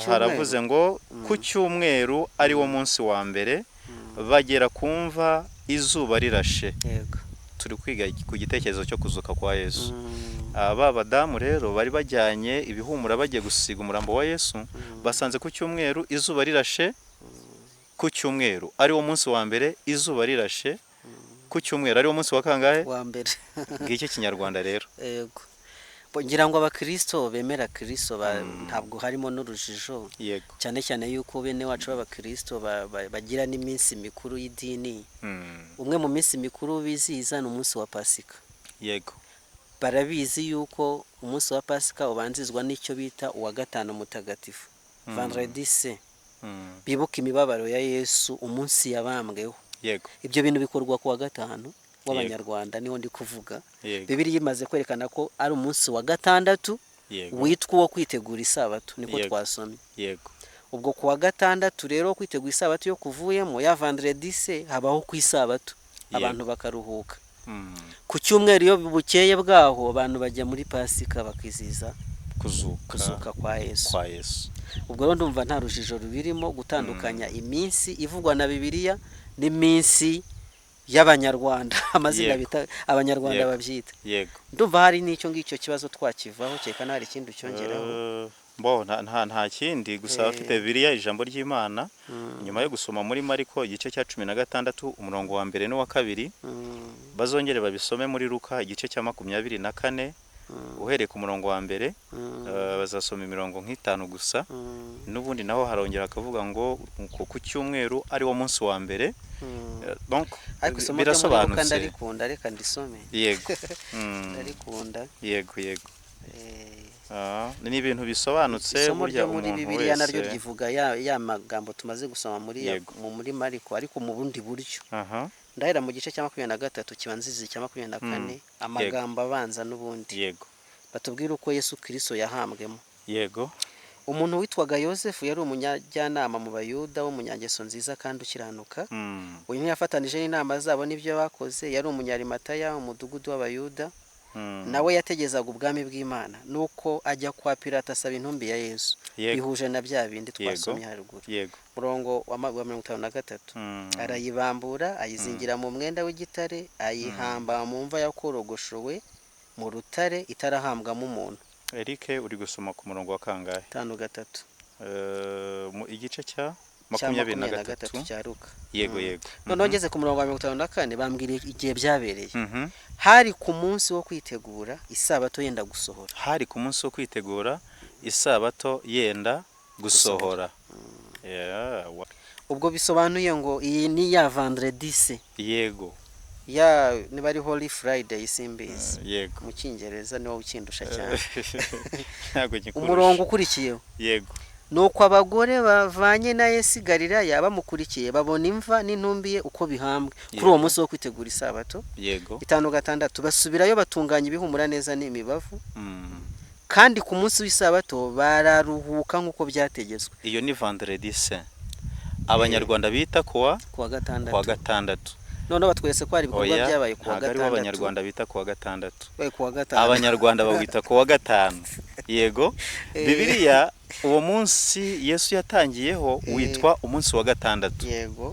Haravuze ngo ku cyumweru ari wo munsi wa mbere bagera kumva izuba rirashe. Turi kwiga ku gitekerezo cyo kuzuka kwa Yesu. Aba badamu rero bari bajyanye ibihumura bagiye gusiga umurambo wa Yesu, basanze ku cyumweru izuba rirashe. Ku cyumweru ari wo munsi wa mbere izuba rirashe. Ku cyumweru ari wo munsi wa kangahe? Wa mbere. Ngicyo Kinyarwanda rero. Yego. Ngira ngo abakristo bemera Kristo ntabwo harimo n'urujijo. Yego. Cyane cyane yuko bene wacu b'abakristo bagira n'iminsi mikuru y'idini. Umwe mu minsi mikuru bizihiza ni umunsi wa Pasika. Yego. Barabizi yuko umunsi wa Pasika ubanzizwa n'icyo bita uwa gatanu mutagatifu, Vendredi Saint. Bibuka imibabaro ya Yesu umunsi yabambweho. Yego. Ibyo bintu bikorwa ku wa gatanu w'Abanyarwanda, niho ndi kuvuga. Bibiliya imaze kwerekana ko ari umunsi wa gatandatu witwa uwo kwitegura isabato, niko twasomye. Yego. Ubwo ku wa gatandatu rero kwitegura isabato yo kuvuyemo ya Vendredi Saint habaho ku isabato abantu bakaruhuka. Ku cyumweru iyo bukeye bwaho abantu bajya muri Pasika bakiziza kuzuka kwa Yesu. Ubwo rero ndumva nta rujijo rubirimo gutandukanya iminsi ivugwa na Bibiliya n'iminsi y'Abanyarwanda, amazina bita Abanyarwanda babyita. Yego. Ndumva hari n'icyo ngicyo kibazo twakivaho, cyeka hari ikindi cyongeraho. Bo nta kindi gusa afite Bibiliya ijambo ry'Imana. Nyuma yo gusoma muri Mariko igice cya 16 umurongo wa mbere n'uwa kabiri, bazongere babisome muri Luka igice cya 24 uhereye ku murongo wa mbere, bazasoma imirongo nk'itanu gusa. N'ubundi naho harongera akavuga ngo ku cyumweru ari wo munsi wa mbere. Donc birasobanutse. Ndarikunda, reka ndisome. Yego. Ndarikunda. Yego, yego. Ni ibintu bisobanutse burya muri Bibiliya naryo rivuga ya magambo tumaze gusoma muri Mariko, ariko mu bundi buryo. Ndahera mu gice cya 23 kibanziza cya 24, amagambo abanza n'ubundi. Yego. Batubwira uko Yesu Kristo yahambwemo. Yego. Umuntu witwaga Yosefu yari umunyajyanama mu Bayuda w'umunyangeso nziza kandi ukiranuka. Uyu ntiyafatanije n'inama zabo n'ibyo bakoze, yari umunyarimataya, umudugudu w'Abayuda. Nawe yategezaga ubwami bw'Imana, nuko ajya kwa Pilato asaba intumbi ya Yesu. Bihuje na bya bindi twasomye haruguru. Murongo wa 53, arayibambura, ayizingira mu mwenda w'igitare, ayihamba mu mva yakorogoshowe mu rutare itarahambwamo umuntu. Eric, uri gusoma ku murongo wa kangahe? 53. Mu igice cya Cya 23 cya Luka. Yego, yego. Noneho ngeze ku murongo wa 54, bambwira igihe byabereye. Hari ku munsi wo kwitegura, isabato yenda gusohora. Hari ku munsi wo kwitegura, isabato yenda gusohora. Yeah, Ubwo bisobanuye ngo iyi ni ya vendredi saint. Ya niba ari Holy Friday, simbizi. Mu Cyongereza niwo ukindusha cyane. Ntabwo nkikurusha. Umurongo ukurikiyeho: Nuko abagore bavanye na Yesu i Galilaya bamukurikiye, babona imva n'intumbi ye uko bihambwe kuri uwo munsi wo kwitegura isabato. 56, basubirayo batunganya ibihumura neza n'imibavu, kandi ku munsi w'isabato bararuhuka nk'uko byategetswe. Iyo ni vendredi saint Abanyarwanda bita kuwa Kuwa gatandatu. Kuwa gatandatu. Noneho batweretse ko hari ibikorwa Oya, byabaye kuwa ntabwo aribo gatandatu. Abanyarwanda bita kuwa gatandatu. Babaye kuwa gatanu. Abanyarwanda bawita kuwa gatanu, yego. Bibiliya, uwo munsi Yesu yatangiyeho witwa umunsi wa gatandatu,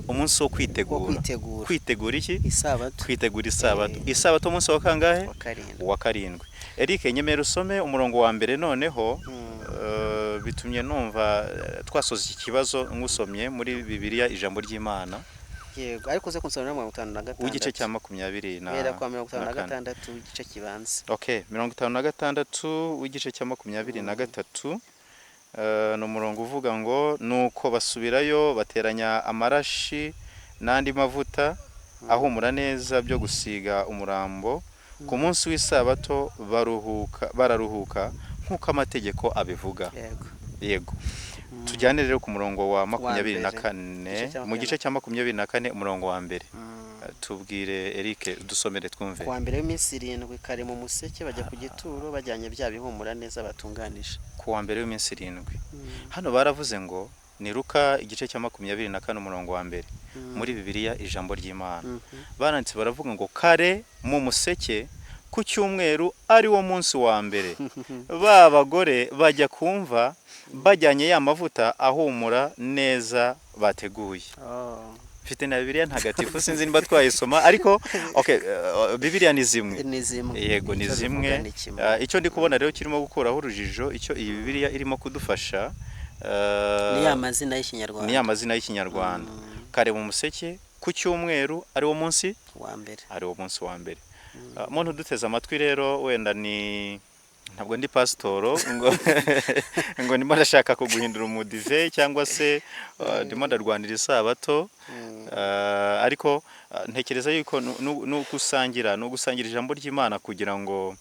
umunsi wo Wo kwitegura. kwitegura. Kwitegura iki? Isabato. Kwitegura isabato. Isabato umunsi wa kangahe? Wa karindwi. Wa karindwi. Eric, nyemera usome umurongo wa mbere noneho. Bitumye numva twasoza iki kibazo ngusomye muri Bibiliya ijambo ry'Imana. Yego, ariko uze kunsomera 56. W'igice cya makumyabiri na Guhera kwa mirongo itanu na na kane. gatandatu igice kibanza. Okay, 56 w'igice cya 23, ni umurongo uvuga ngo: "Nuko basubirayo bateranya amarashi n'andi mavuta ahumura neza byo gusiga umurambo. Ku munsi w'isabato baruhuka, bararuhuka nk'uko amategeko abivuga." Yego, tujyane rero ku murongo wa makumyabiri na Mbere. kane. Igice cya Mu gice cya 24, umurongo wa mbere. Tubwire Eric, dusomere twumve. Kuwa mbere w'iminsi 7, kare mu museke, bajya ku gituro bajyanye bya bihumura neza batunganije. Ku wa mbere w'iminsi 7. Hano baravuze ngo ni Luka igice cya 24, umurongo wa mbere, muri Bibiliya ijambo ry'Imana. Baranditse baravuga ngo: "Kare mu museke ku cyumweru, ari wo munsi wa mbere, ba bagore bajya kumva bajyanye ya mavuta ahumura neza bateguye." Mfite na Bibiliya ntagatifu, sinzi niba twayisoma, ariko okay, Bibiliya ni zimwe. Ni zimwe. Yego, ni Icyo zimwe. bivuga ni kimwe. Icyo ndi kubona rero kirimo gukuraho urujijo, icyo iyi Bibiliya irimo kudufasha, Ni ya mazina y'Ikinyarwanda. Ni ya mazina y'Ikinyarwanda. Kare mu museke ku cyumweru, ari wo munsi Wa mbere. ari wo munsi wa mbere. Muntu uduteze amatwi rero, wenda ni ntabwo ndi pasitoro ngo ndimo ndashaka kuguhindura umudive cyangwa se ndimo ndarwanira isabato. Ariko ntekereza yuko ni ugusangira ijambo ry'Imana kugira ngo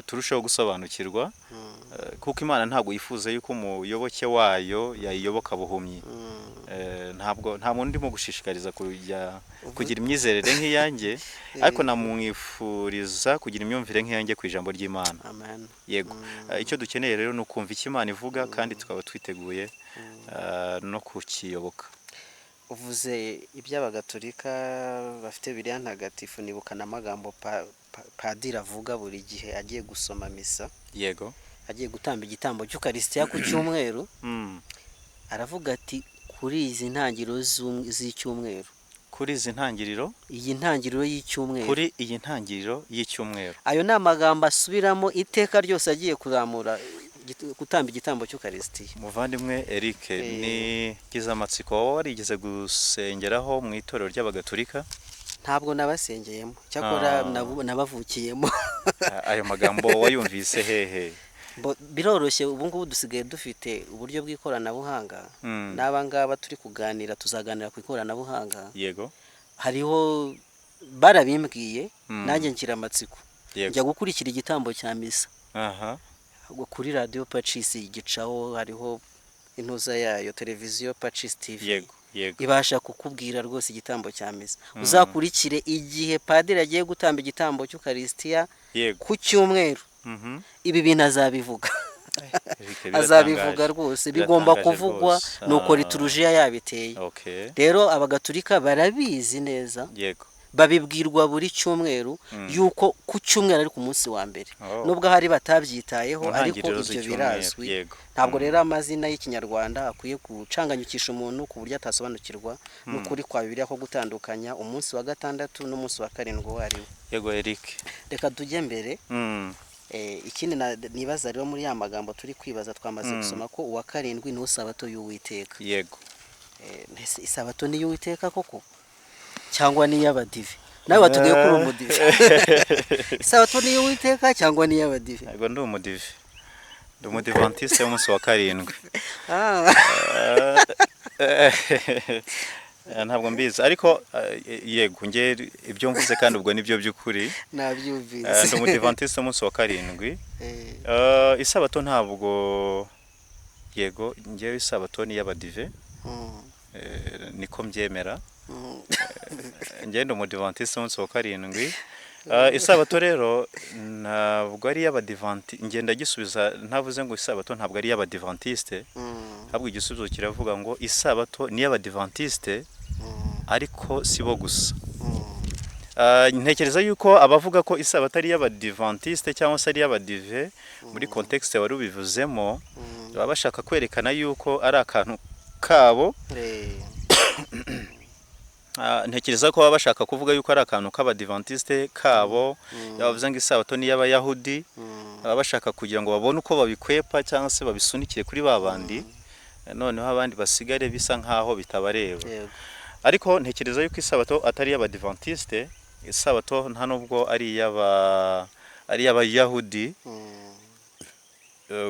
turusheho gusobanukirwa, kuko Imana ntabwo yifuza yuko umuyoboke wayo yayiyoboka buhumyi. Ntabwo nta muntu ndimo gushishikariza kujya kugira imyizerere nk'iyanjye, ariko namwifuriza kugira imyumvire nk'iyanjye ku ijambo ry'Imana. Amen. Yego. Icyo dukeneye rero ni ukumva icyo Imana ivuga, kandi tukaba twiteguye no kukiyoboka. Uvuze iby'Abagatolika bafite Bibiliya ntagatifu, nibuka n'amagambo padiri avuga buri gihe agiye gusoma misa, agiye gutamba igitambo cy'Ukarisitiya ku cyumweru. Aravuga ati: "Kuri izi ntangiriro z'icyumweru." Kuri izi ntangiriro. Iyi ntangiriro y'icyumweru. Kuri iyi ntangiriro y'icyumweru. Ayo ni amagambo asubiramo iteka ryose agiye kuzamura gutamba igitambo cy'Ukarisitiya. Muvandimwe Eric, ni gize amatsiko, waba warigeze gusengeraho mu itorero ry'Abagatolika? Ntabwo nabasengeyemo, cyakora nabavukiyemo. Ayo magambo wayumvise hehe? Biroroshye, ubu ngubu dusigaye dufite uburyo bw'ikoranabuhanga. N'aba ngaba turi kuganira, tuzaganira ku ikoranabuhanga. Hariho barabimbwiye, nanjye ngira amatsiko, njya gukurikira igitambo cya misa. Ubwo kuri radiyo Pacis gicaho, hariho intuza yayo, televiziyo Pacis TV, yego yego ibasha kukubwira rwose igitambo cya misa. Uzakurikire igihe padiri agiye gutamba igitambo cy'Ukarisitiya ku cyumweru. Ibi bintu azabivuga. Eric, Azabivuga. Biratangaje. Rwose bigomba Biratangaje kuvugwa. rwose. Nuko liturujiya yabiteye. Rero Abagatulika barabizi neza. Babibwirwa buri cyumweru yuko ku cyumweru ari ku munsi wa mbere, nubwo hari batabyitayeho, Mu ariko ntangiriro ibyo z'icyumweru, birazwi. Ntabwo rero amazina y'Ikinyarwanda akwiye gucanganyukisha umuntu ku buryo atasobanukirwa n'ukuri kwa Bibiliya ko gutandukanya umunsi wa gatandatu n'umunsi wa karindwi uwo ari wo. Yego, Eric. Reka tujye mbere. Ikindi nibaza rero muri ya magambo turi kwibaza, twamaze gusoma ko uwa karindwi ni Sabato y'Uwiteka. Mbese Isabato ni iy'Uwiteka koko cyangwa ni iy'Abadive? Nawe watubwiye ko uri umudive. Isabato ni iy'Uwiteka cyangwa ni iy'Abadive? Ntabwo ndi umudive, ndi umudivantiste w'umunsi wa karindwi. Ntabwo mbizi, ariko yego, nge ibyo mvuze kandi ubwo nibyo by'ukuri. Nabyumvise. Ndi umudivantiste w'umunsi wa karindwi. Isabato ntabwo, yego, ngewe Isabato ni iy'Abadive. Niko mbyemera. Ngewe ndi umudivantiste w'umunsi wa karindwi. Isabato rero ntabwo ari iy'Abadivanti. Ngenda gisubiza ntavuze ngo Isabato ntabwo ari iy'Abadivantiste, ahubwo igisubizo kiravuga ngo Isabato ni iy'Abadivantiste, ariko si bo gusa. Ntekereza yuko abavuga ko Isabato ari iy'Abadivantiste cyangwa se ari iy'Abadive muri contexte wari ubivuzemo, baba bashaka kwerekana yuko ari akantu kabo. Ntekereza ko baba bashaka kuvuga yuko ari akantu k'Abadivantiste kabo. Bavuze ngo Isabato ni iy'Abayahudi, baba bashaka kugira ngo babone uko babikwepa cyangwa se babisunikire kuri ba bandi, noneho abandi basigare bisa nkaho bitabareba. Ariko ntekereza yuko Isabato atari iy'Abadivantiste, Isabato nta nubwo ari iy'Abayahudi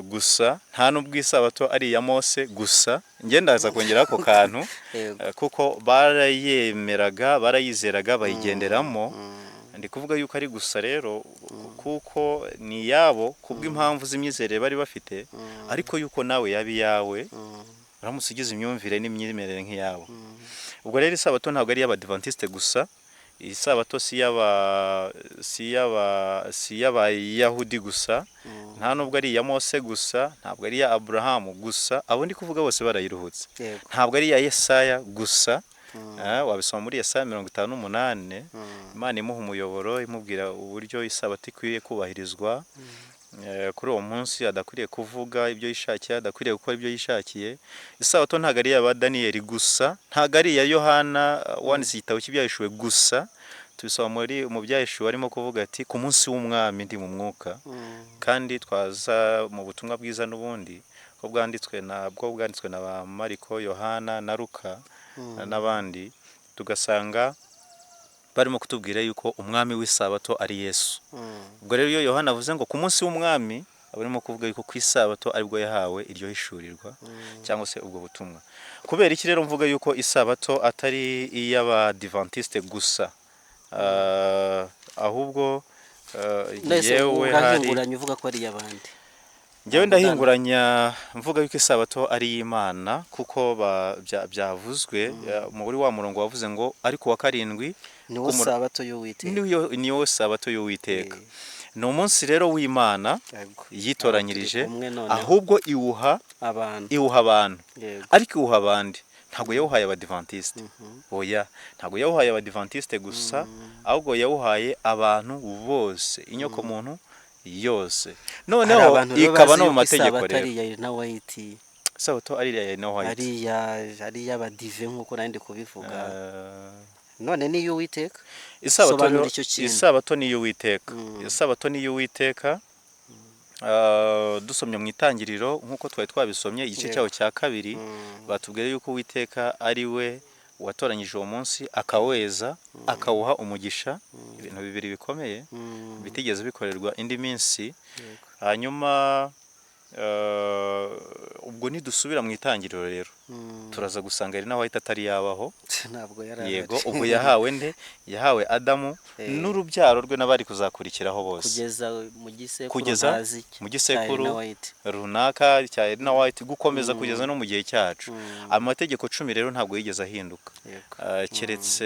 gusa, nta nubwo Isabato ari iya Mose gusa. Njye ndaza kongeraho ako kantu, kuko barayemeraga, barayizeraga, bayigenderamo. Ndi kuvuga yuko ari gusa rero kuko ni iyabo kubw'impamvu z'imyizerere bari bafite, ariko yuko nawe yaba iyawe uramutse ugize imyumvire n'imyemerere nk'iyabo. Ubwo rero Isabato ntabwo ari iy'Abadivantiste gusa, Isabato si iy'Abayahudi gusa, nta nubwo ari iya Mose gusa, ntabwo ari iya Aburahamu gusa, abo ndi kuvuga bose barayiruhutse. Ntabwo ari iya Yesaya gusa. Wabisoma muri Yesaya 58, Imana imuha umuyoboro, imubwira uburyo Isabato ikwiye kubahirizwa. Kuri uwo munsi adakwiriye kuvuga ibyo yishakiye, adakwiriye gukora ibyo yishakiye. Isabato ntabwo ari iya Daniyeli gusa, ntabwo ari iya Yohana wanditse igitabo cy'Ibyahishuwe gusa. Tubisoma muri mu Byahishuwe arimo kuvuga ati ku munsi w'Umwami ndi mu mwuka. Kandi twaza mu butumwa bwiza n'ubundi ko bwanditswe na ba Mariko, Yohana na Luka n'abandi, tugasanga barimo kutubwira yuko umwami w'Isabato ari Yesu. Ubwo rero iyo Yohana avuze ngo ku munsi w'Umwami, aba arimo kuvuga yuko ku Isabato aribwo yahawe iryo hishurirwa cyangwa se ubwo butumwa. Kubera iki rero mvuga yuko Isabato atari iy'Abadivantiste gusa, ahubwo Mbese yewe hari urahinguranya uvuga ko ari iy'abandi? Njyewe ndahinguranya mvuga yuko Isabato ari iy'Imana, kuko byavuzwe muri wa murongo wavuze ngo ariko uwa karindwi niwo Sabato y'Uwiteka. Niwo Sabato y'Uwiteka. Ni umunsi rero w'Imana yitoranyirije, Turi kumwe noneho. ahubwo iwuha Abantu. iwuha abantu. Ariko iwuha abandi, ntabwo yawuhaye Abadivantiste. Oya, ntabwo yawuhaye Abadivantiste gusa, ahubwo yawuhaye abantu bose, inyoko muntu yose. Hari Noneho abantu rero ikaba bazi no mu yuko mategeko Isabato rero ari iya Elena White. Isabato ari iya Elena White, ari iy'Abadive nk'uko nari ndi kubivuga. None ni iy'Uwiteka? Isabato Sobanura rero, icyo kintu. Isabato ni iy'Uwiteka. Isabato ni iy'Uwiteka. Dusomye mu Itangiriro nk'uko twari twabisomye igice cyawo cya kabiri, batubwiye yuko Uwiteka ari we watoranyije uwo munsi, akaweza, akawuha umugisha, ibintu bibiri bikomeye bitigeze bikorerwa indi minsi. Hanyuma ubwo nidusubira mu Itangiriro rero, turaza gusanga Elena White atari yabaho. Ntabwo yari Yego. ahari. Ubwo yahawe nde? Yahawe Adamu n'urubyaro rwe n'abari kuzakurikiraho bose. Kugeza mu gisekuru Kugeza ntazi icyo mu gisekuru cya Elena White. runaka cya Elena White, gukomeza kugeza no mu gihe cyacu. Amategeko 10 rero ntabwo yigeze ahinduka. Keretse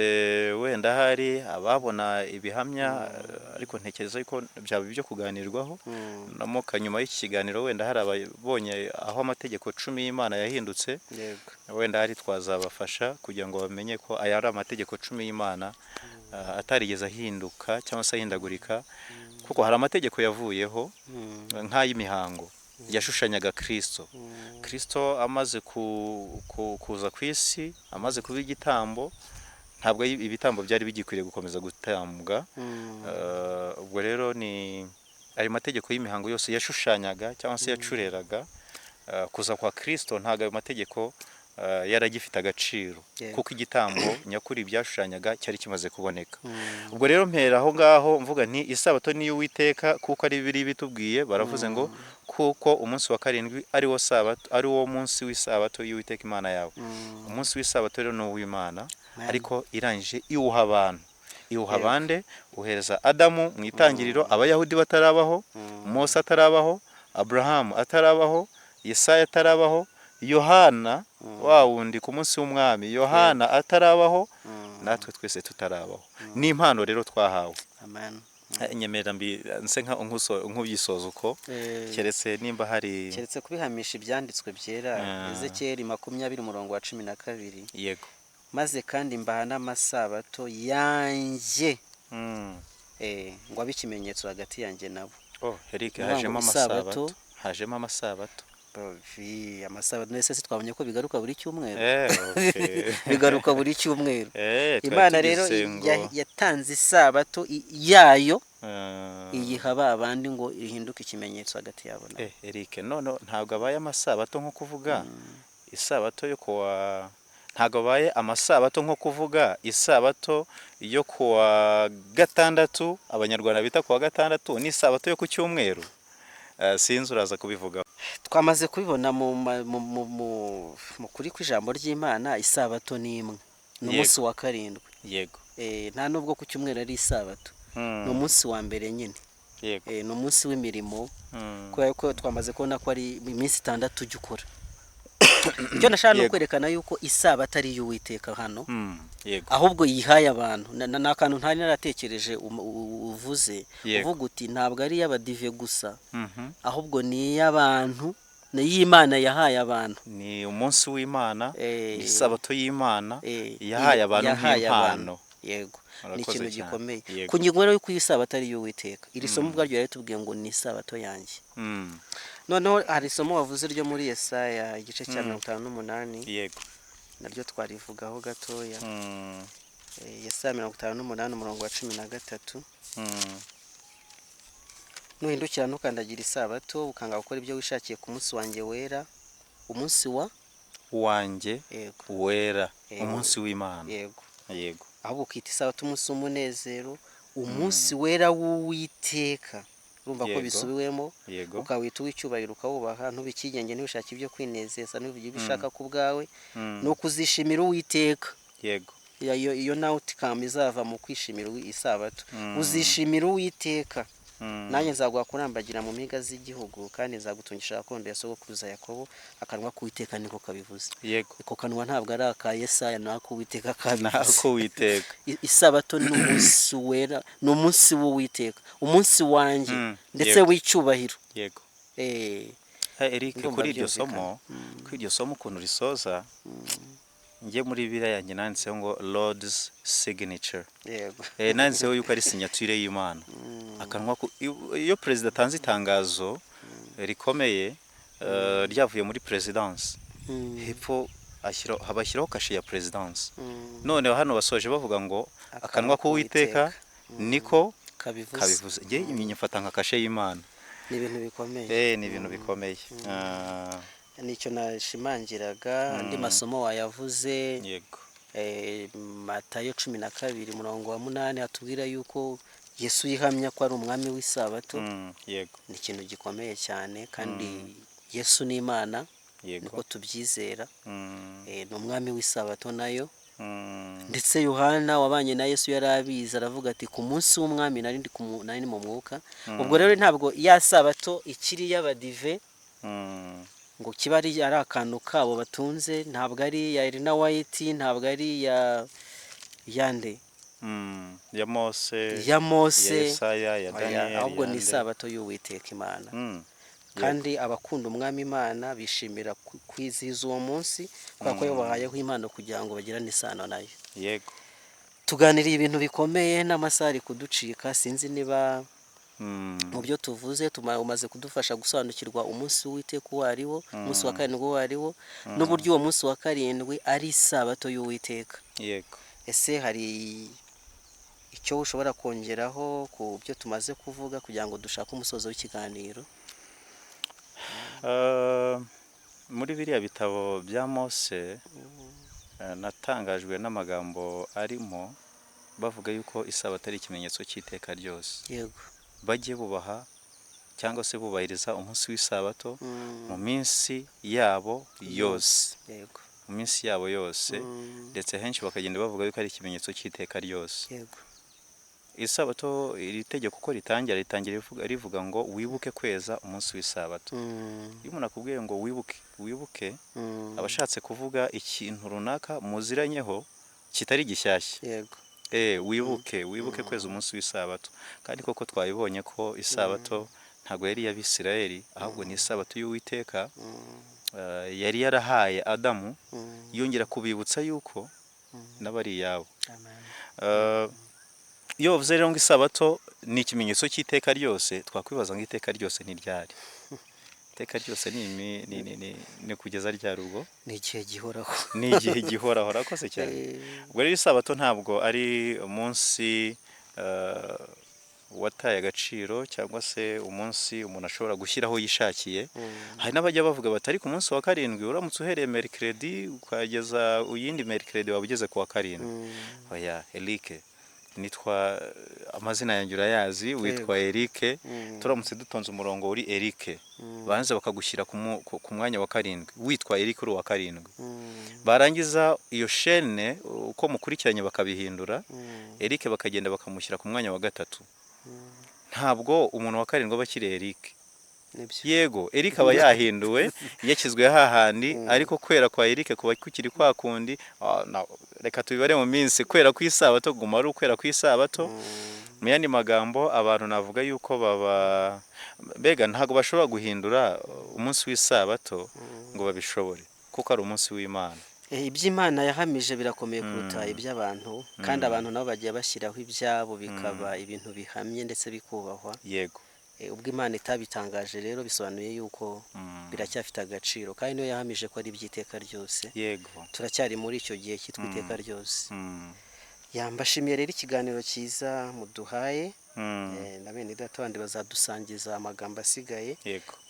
wenda hari ababona ibihamya, ariko ntekereza yuko byaba ibyo kuganirwaho namoka nyuma y'iki kiganiro, wenda hari ababonye aho amategeko 10 y'Imana yahindutse, wenda hari twazabafasha kugira ngo bamenye ko aya ari amategeko 10 y'Imana. Atarigeze ahinduka cyangwa se ahindagurika, kuko hari amategeko yavuyeho nk'ay'imihango yashushanyaga Kristo. Kristo amaze kuza ku isi, amaze kuba igitambo, ntabwo ibitambo byari bigikwiriye gukomeza gutambwa. Ubwo rero ni ayo mategeko y'imihango yose yashushanyaga cyangwa se yacureraga kuza kwa Kristo, ntabwo ayo mategeko yari agifite agaciro, kuko igitambo nyakuri byashushanyaga cyari kimaze kuboneka. Ubwo rero mpera aho ngaho mvuga nti isabato ni iy'Uwiteka, kuko ari Bibiliya ibitubwiye. Baravuze ngo kuko umunsi wa karindwi ari wo sabato, ari wo munsi w'isabato y'Uwiteka Imana yawe. Umunsi w'isabato rero ni uw'Imana, Amen. ariko irangije iwuha abantu. Iwuha abande? Uhereza Adamu mu itangiriro, Abayahudi batarabaho, Mose atarabaho, Aburahamu atarabaho, Yesaya atarabaho, Yohana wa wundi ku munsi w'umwami Yohana atarabaho, natwe twese tutarabaho. Ni impano rero twahawe. Amen. Nyemerera mbi nse nk'ubyisoza uko, keretse nimba hari Keretse kubihamisha ibyanditswe byera. Ezekiyeli 20 umurongo wa 12. Yego. Maze kandi mbaha n'amasabato yanjye, ngo abe ikimenyetso hagati yanjye nabo. Oh, Eric, Ni ukuvuga ngo hajemo isabato. amasabato, hajemo amasabato. Amasabato ndetse se twabonye ko bigaruka buri cyumweru? Okay. Bigaruka buri cyumweru. Twari Imana rero tugize ngo yatanze isabato yayo, iyiha ba bandi ngo ihinduke ikimenyetso hagati yabo nabo. Eric, none ntabwo abaye amasabato nko kuvuga isabato yo kuwa, ntabwo abaye amasabato nko kuvuga isabato yo kuwa gatandatu Abanyarwanda bita kuwa gatandatu n'isabato yo ku cyumweru? Sinzi, uraza kubivuga. Twamaze kubibona mu kuri kw'ijambo ry'Imana, isabato ni imwe, ni umunsi wa karindwi. Nta nubwo ku cyumweru ari isabato, ni umunsi wa mbere nyine. Ni umunsi w'imirimo, kubera ko twamaze kubona ko ari iminsi 6 ujya ukora. Icyo nashaka ni ukwerekana yuko isabato ari iy'Uwiteka hano, ahubwo yihaye abantu. Ni akantu ntari naratekereje uvuze, uvuga uti ntabwo ari iy'abadive gusa, ahubwo ni iy'abantu, ni iy'Imana yahaye abantu. Ni umunsi w'Imana, ni isabato y'Imana yahaye abantu yahaye nk'impano. abantu. Yego, ni Murakoze ikintu cyane. gikomeye. Ku ngingo rero y'uko iyi sabato ari iy'Uwiteka, iri somo ubwaryo yaritubwiye ngo ni isabato yanjye. Noneho hari isomo wavuze ryo muri Yesaya igice cya 58, naryo twarivugaho gatoya. Yesaya 58 umurongo wa 13. Nuhindukira ntukandagira isabato, ukanga gukora ibyo wishakiye ku munsi wanjye wera, umunsi wa wanjye wera, umunsi w'Imana. Yego. Ahubwo ukita isabato umunsi w'umunezero, umunsi wera w'Uwiteka. Urumva ko bisubiwemo, ukawita uw'icyubahiro, ukawubaha, ntubikigenge, ntubishake ibyo kwinezeza, ntubigire ibyo ushaka ku bwawe, ni ukuzishimira Uwiteka. Iyo nawe utikamba izava mu kwishimira isabato. Uzishimira Uwiteka. Nanjye nzaguha kurambagira mu mpinga z'igihugu, kandi nzagutungisha gakondo ya sogokuruza Yakobo. Akanwa k'Uwiteka niko kabivuze. Ako kanwa ntabwo ari aka Yesaya, ni ak'Uwiteka kabivuze. N'ak'Uwiteka. Isabato ni umunsi wera, ni umunsi w'Uwiteka, umunsi wanjye ndetse w'icyubahiro. Eric, Ndumva kuri iryo byumvikana. somo, kuri iryo somo ukuntu risoza, njye muri Bibiliya yanjye nanditseho ngo Lord's signature. Nanditseho yuko ari signature y'Imana. Akanwa iyo perezida atanze itangazo rikomeye, ryavuye muri perezidansi, hepfo habashyiraho kashe ya perezidansi. None hano basoje bavuga ngo akanwa k'Uwiteka niko kabivuze. Kabivuze. Njye nyifata nka kashe y'Imana. Ni ibintu bikomeye. Ni ibintu bikomeye. Nicyo nashimangiraga. Andi masomo wayavuze. Matayo 12 umurongo wa 8 hatubwira yuko Yesu yihamya ko ari umwami w'isabato. Ni ikintu gikomeye cyane, kandi Yesu ni Imana, niko tubyizera. Ni umwami w'isabato nayo. Ndetse Yohana wabanye na Yesu yari abizi, aravuga ati ku munsi w'umwami nari ndi nari mu mwuka. Ubwo rero ntabwo ya sabato ikiri iy'abadive, ngo kiba ari akantu kabo batunze, ntabwo ari iya Elena White, ntabwo ari iya yande, Ya Mose, ya Mose, ya Yesaya, ya Oya, Daniel, ahubwo ni yande. isabato y'Uwiteka Imana. Kandi abakunda umwami Imana bishimira kwizihiza uwo munsi, kubera ko yabahayeho impano kugira ngo bagirane isano nayo. Tuganiriye ibintu bikomeye n'amasaha ari kuducika, sinzi niba mu byo tuvuze umaze kudufasha gusobanukirwa umunsi w'Uwiteka uwo ari wo, umunsi wa karindwi uwo ari wo, n'uburyo uwo munsi wa karindwi ari isabato y'Uwiteka. Yego. Ese hari icyo ushobora kongeraho ku byo tumaze kuvuga kugira ngo dushake umusozo w'ikiganiro? Muri biriya bitabo bya Mose, natangajwe n'amagambo arimo bavuga yuko isabato ari ikimenyetso cy'iteka ryose. Bajye bubaha cyangwa se bubahiriza umunsi w'isabato mu minsi yabo yose. Mu minsi yabo yose, ndetse henshi bakagenda bavuga yuko ari ikimenyetso cy'iteka ryose. Isabato, iri tegeko uko ritangira rivuga ngo wibuke kweza umunsi w'isabato. Iyo umuntu akubwiye ngo wibuke, aba ashatse kuvuga ikintu runaka muziranyeho kitari gishyashya. Wibuke kweza umunsi w'isabato. Kandi koko twabibonye ko isabato ntabwo yari iy'Abisirayeli, ahubwo ni isabato y'Uwiteka yari yarahaye Adamu, yongera kubibutsa yuko n'abari iyabo. Iyo bavuze rero ngo isabato ni ikimenyetso cy'iteka ryose, twakwibaza ngo iteka ryose ni ryari? Iteka ryose ni kugeza ryari ubwo? Ni igihe gihoraho. Ni igihe gihoraho, urakoze cyane. Ubwo rero isabato ntabwo ari umunsi wataye agaciro cyangwa se umunsi umuntu ashobora gushyiraho yishakiye. Hari n'abajya bavuga bati ariko umunsi wa karindwi uramutse uhereye mercredi ukageza uyindi mercredi waba ugeze ku wa karindwi. Oya, Eric, nitwa amazina yanjye urayazi, witwa Eric. Turamutse dutonze umurongo uri Eric, banze bakagushyira ku mwanya wa karindwi, witwa Eric uri uwa karindwi. Barangiza iyo shene uko mukurikiranye bakabihindura, Eric bakagenda bakamushyira ku mwanya wa gatatu. Ntabwo umuntu wa karindwi aba akiri Eric. Yego, Eric aba yahinduwe, yashyizwe hahandi, ariko kwera kwa Eric kuba kukiri kwa kundi. Reka tubibare mu minsi, kwera kw'isabato guma ari ukwera kw'isabato. Mu yandi magambo, abantu navuga yuko baba mbega ntabwo bashobora guhindura umunsi w'isabato ngo babishobore, kuko ari umunsi w'Imana. Iby'Imana yahamije birakomeye kuruta iby'abantu, kandi abantu nabo bagiye bashyiraho ibyabo bikaba ibintu bihamye ndetse bikubahwa. Yego. Ubwo Imana itabitangaje rero bisobanuye yuko biracyafite agaciro, kandi niyo yahamije ko ari iby'iteka ryose. Yego. Turacyari muri icyo gihe cyitwa iteka ryose. Yambashimiye rero ikiganiro cyiza muduhaye. Na bene data bandi bazadusangiza amagambo asigaye.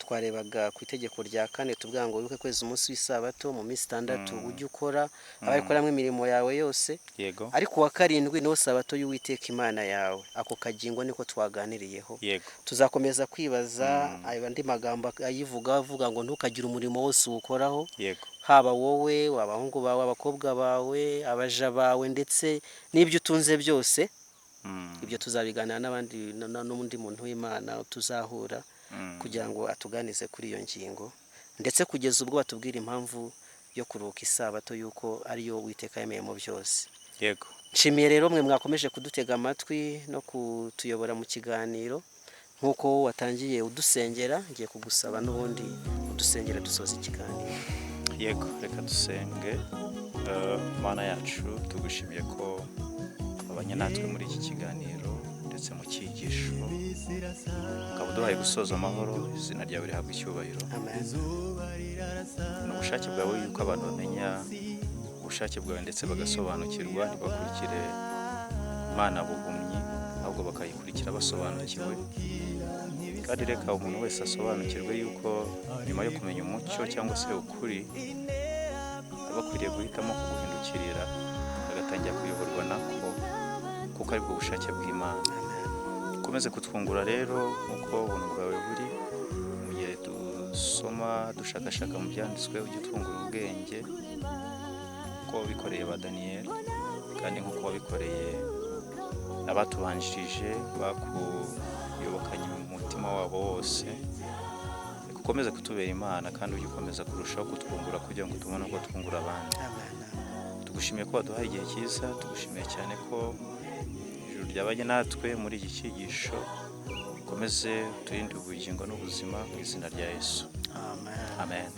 Twarebaga ku itegeko rya kane tuvuga ngo wibuke kweza umunsi w'isabato mu minsi 6 ujye ukora abayikoramo imirimo yawe yose. Yego. Ariko uwa karindwi niwo sabato y'Uwiteka Imana yawe. Ako kagingo niko twaganiriyeho. Yego. Tuzakomeza kwibaza andi magambo ayivuga avuga ngo ntukagire umurimo wose uwukoraho. Yego. Haba wowe, abahungu bawe, abakobwa bawe, abaja bawe ndetse n'ibyo utunze byose. Ibyo tuzabiganira n'abandi n'undi muntu w'Imana tuzahura kugira ngo atuganize kuri iyo ngingo, ndetse kugeza ubwo batubwira impamvu yo kuruhuka isabato yuko ariyo Uwiteka yemeye mu byose. Yego. Nshimiye rero mwe mwakomeje kudutega amatwi no kutuyobora mu kiganiro. Nk'uko watangiye udusengera, ngiye kugusaba n'ubundi udusengera dusoza ikiganiro. Yego, reka dusenge. Mana yacu, tugushimiye ko abanye natwe muri iki kiganiro ndetse mu cyigisho, ukaba uduhaye gusoza amahoro, izina ryawe rihabwa icyubahiro. Amen. Ni ubushake bwawe yuko abantu bamenya ubushake bwawe ndetse bagasobanukirwa, ntibakurikire Imana buhumyi, ahubwo bakayikurikira basobanukiwe. Kandi reka umuntu wese asobanukirwe yuko nyuma yo kumenya umucyo cyangwa se ukuri, aba akwiriye guhitamo kuguhindukirira, agatangira kuyoborwa nako, kuko aribwo bushake bw'Imana. Ukomeze kutwungura rero nk'uko ubuntu bwawe buri, mu gihe dusoma dushakashaka mu byanditswe, ujye utwungura ubwenge uko wabikoreye ba Daniel, kandi nk'uko wabikoreye abatubanjirije bakuyobokanye umutima wabo wose. Ukomeze kutubera Imana, kandi ujye ukomeza kurushaho kutwungura kugira ngo tubone uko twungura abandi. Tugushimiye ko waduhaye igihe cyiza, tugushimiye cyane ko ijuru ryabanye natwe muri iki cyigisho. Ukomeze uturinde ubugingo n'ubuzima mu izina rya Yesu. Amen. Amen.